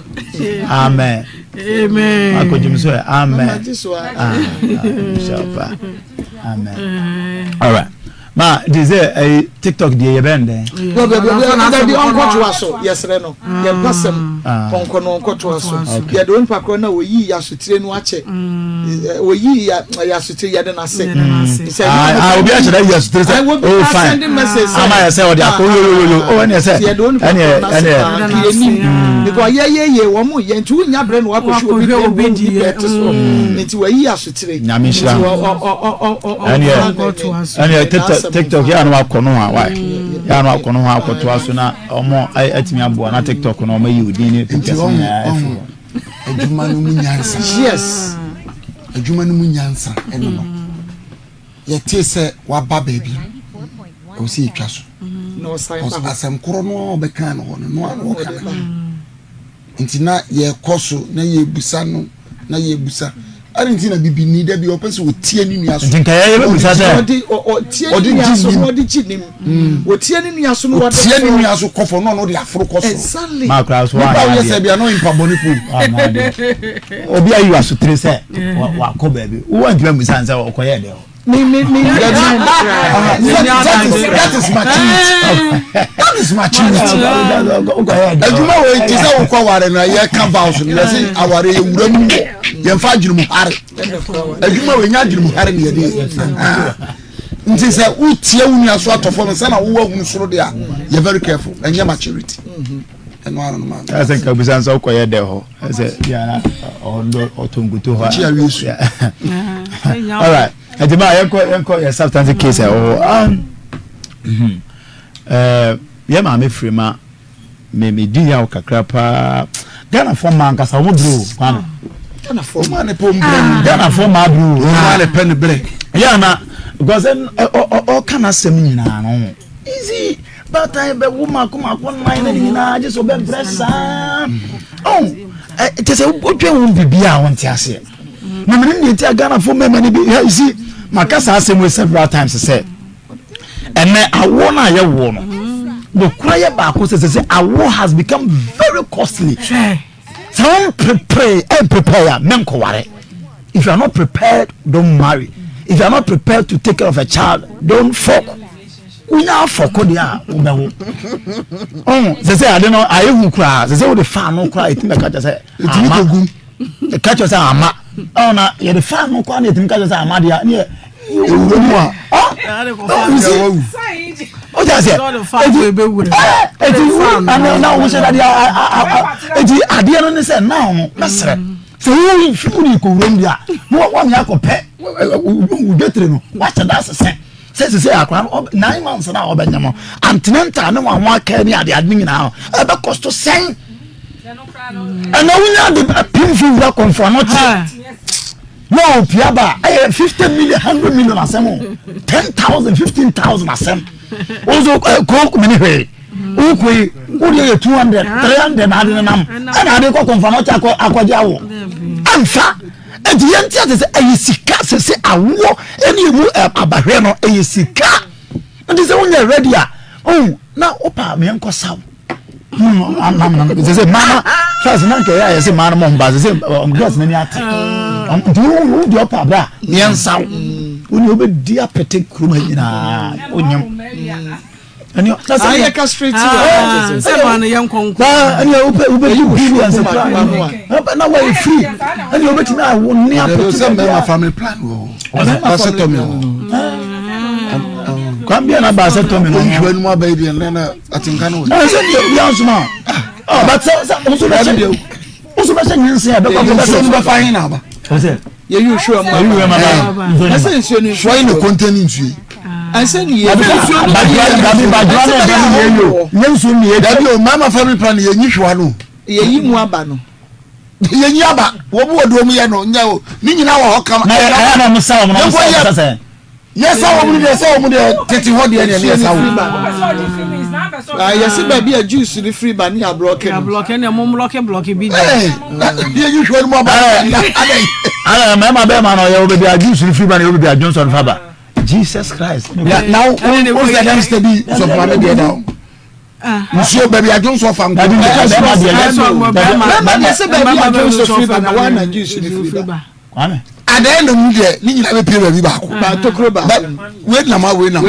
Amen. Amen. Akɔgyem so ɛ. Amen. Ah, Amen. All right. Ma de sɛ ɛyi tiktok deɛ yɛ bɛn dɛn. Dabi ɔnkɔtoa so yɛsrɛ no yɛn mpasɛm ɔnkɔ no ɔnkɔtoa so yɛde onipa korɔ na wɔyii yasotire no akyɛ wɔyii yasotire yɛde no ase. Obi akyɛ dɛ yasotire sɛ o fine ama yɛ sɛ ɔde akɔ yoyoyo o ɛnɛ sɛ yɛde onipa korɔ no ase paa nka yɛnim because yɛyɛyɛ wɔn yɛ nti wonya berɛ na wakɔhwɛ obi deɛ obi deɛ ɛte so nti wɔayi yasotire. Nyame nhyira ɛneɛ ɛneɛ tiktok yɛ ano akɔ no ho a wae yɛ ano akɔ no ho akɔtoa so na ɔmo atumi aboa na tiktok no ɔmo ayi odin ne pictures nyinaa afi hɔ. Adwuma no mu nyansa. Yes. Adwuma no mu nyansa ɛno no. Yɛte sɛ waba baabi ɛwɔ sɛ yɛtwa so. Asɛm korɔ no a ɔbɛka no hɔ no no a na ɔka no. Nti na yɛkɔ so na yɛbusa no na yɛbusa adi nti na bibini da bi ɔpɛ sɛ ɔtie ne nua so. Nti nka yɛyɛ bɛbusa sɛ ɔde ɔtie ne nua so na ɔde gye nim mm. ɔtie ne nua so na ɔde ɔtie ne nua so kɔfɔ na ɔno de aforo kɔ soro. Exactly. Maa kura so nipa woyɛ sɛ bia na ɔyɛ nipa bɔne po. Obi ayi asotire sɛ wakɔ baabi wowɔ ntoma musa nsɛ ɔkɔyɛ dɛ Me me me that is that is maturity that is maturity adwuma wo ti sɛ wokɔ aware no yɛ ka vows no yɛsɛ aware yɛ wura mu wɔ yɛmfa adwene mu hare adwuma wo nya adwene mu hare ne yɛde yɛ. Nti sɛ wotia wo nua so atɔ fam sɛ na wowɔ ahunu soro deɛ a, yɛ very careful. Ɛnyɛ maturity. Ɛno ano no maa. Ɛsɛ nka bisa nso ɔkɔyɛ dɛ hɔ. Ɛsɛ biara ɔndɔ ɔtɔ nkuto hɔ. Kyi awie su. All right. Ɛti maa yɛnkɔ yɛnkɔ yɛ substance case a ɛwɔ hɔ. Ɛɛ yɛ maame firi ma. Me me di yaw kakra paa. Ghana fo mmaa nkasa wɔn bere o Kwame. Ghana fo mmaa ne pɛ wɔn bere. Ah. Ghana fo mmaa bere o. Wɔn mmaa ne pɛ ne bere. Yɛ na because ɔka n'asɛm nyinaa no easy baatan bɛ wo mako mako nan ne nyinaa gye sɛ ɔbɛ brɛ saa ɔn ɛ kyɛ sɛ wodwen ho biribi a wɔnte aseɛ na menim deɛ nti a Ghana fo mmarima no bi you see maka saa asɛm wei several times sɛ. Ɛnɛ awoɔ no a yɛwoɔ no nokora yɛ baako sɛ sɛ sɛ awoɔ has become very costly. Sɛ wɔn prepare ɛn prepare a mɛnkɔware. If you are not prepared, don't marry. If you are not prepared to take care of a child, don't fuck. Wonya afɔko deɛ a wobɛwo. Ɔn sɛ sɛ ade no ayɛ hu koraa sɛ sɛ wode fa ano koraa ɛtumi bɛka kyɛ sɛ ama. Ɛka kyerɛ sɛ ama ɔn na yɛde fa ano koraa na yɛtumi ka kyerɛ sɛ ama deɛ ne yɛ ewura mu a o jẹ sẹ eti eti ana na o sẹ dadi eti adeɛ no ne sɛ naa no mɛsrɛ sɛ wo fi wo de kɔ wuram bi a na wɔn yɛ akɔ pɛ wo dwetire no wahyɛ da asesɛ sɛ sɛ sɛ akora no 9 months na ɔbɛnyɛ no antenatal ne wɔn ho aka ne ade ade nyinaa ɛbɛkɔ so sɛn ɛna wonya de pimfo wura kɔnfo ano te na ɔpia ba ɛyɛ 50 million 100 million asɛm o 10,000 15,000 asɛm woso kook mene hwee wokɔ yi wode yɛ 200 300 na ade nenam ɛna ade kɔ kɔnfo ano te akɔ akɔgye awo amfa. Nti yɛn ti ase sɛ ɛyɛ sika sɛ sɛ awoɔ ɛne emu abahwɛ no ɛyɛ sika. Nti sɛ wonyɛ ready a ɔn na wopa meɛ nkɔ saw sɛ sɛ mmaa first na nkɛyɛ ayɛ sɛ mmaa no mɔ mba sɛ sɛ girls n'ani ate nti wo deɛ ɔpa abira meɛ nsaw wo ne wobɛdi apete kurom ha nyinaa wonyam ɛne na sɛ yɛ ka straight wɔ sɛ maa no yɛ nkɔnkɔ ɛne wopɛ wobɛdi billions kora na wɔyɛ free ɛne wobɛtumi awo ne apete sɛ mmarima family plan wɔ hɔ vasectomy wɔ kwan bia na ba vasectomy no nhwɛ no mu aba yi deɛ na na atenka no wɔ sɛ deɛ obi ansoma a but sɛ sɛ nso bɛhyɛ nso bɛhyɛ nyinsɛn a bɛkɔ bɛsɛ nso bɛfa he na aba yɛyi nsuo mu aba ɛsɛ nsuo no nsuo yi na kɔntɛn nsuo yi ɛsɛ ni yɛ nsuo no yɛ badua na ɛbɛn ni yɛ yo nyɛ nsuo ni yɛ dabi o mmarima family plan yɛ nyi hwɛ no yɛyi mu aba no yɛnyi aba wɔn mu wɔ do wɔn yɛ no nyɛ o ne nyinaa wɔ hɔ kama na yɛ ɛyɛ na wɔn sa wɔn na wɔn sa wɔn sɛ yɛ sa wɔn deɛ sɛ wɔn deɛ tete hɔ deɛ deɛ ne yɛ sa wɔn. Yɛsi baabi a juice ni firi ba ne yɛ ablɔke no. Ablɔke ne mo mblɔke blɔke bi di. Yɛ yi hwɛ no mu aba. Ala mɛma bɛma na ɔyɛ wo baabi a juice ni firi ba ne yɛ wo baabi a Johnson fa ba. Jesus Christ. Na wo sɛ dɛm sɛ bi sɔfo ame deɛ da o. Nsuo baabi a Johnson fa nko. Bɛma deɛ sɛ baabi a Johnson firi ba na wɔn na juice ni firi ba. Kwame. At the end of the day, ne nyinaa bɛ pie baabi baako. Tokuro baako. Wei nama wei nama.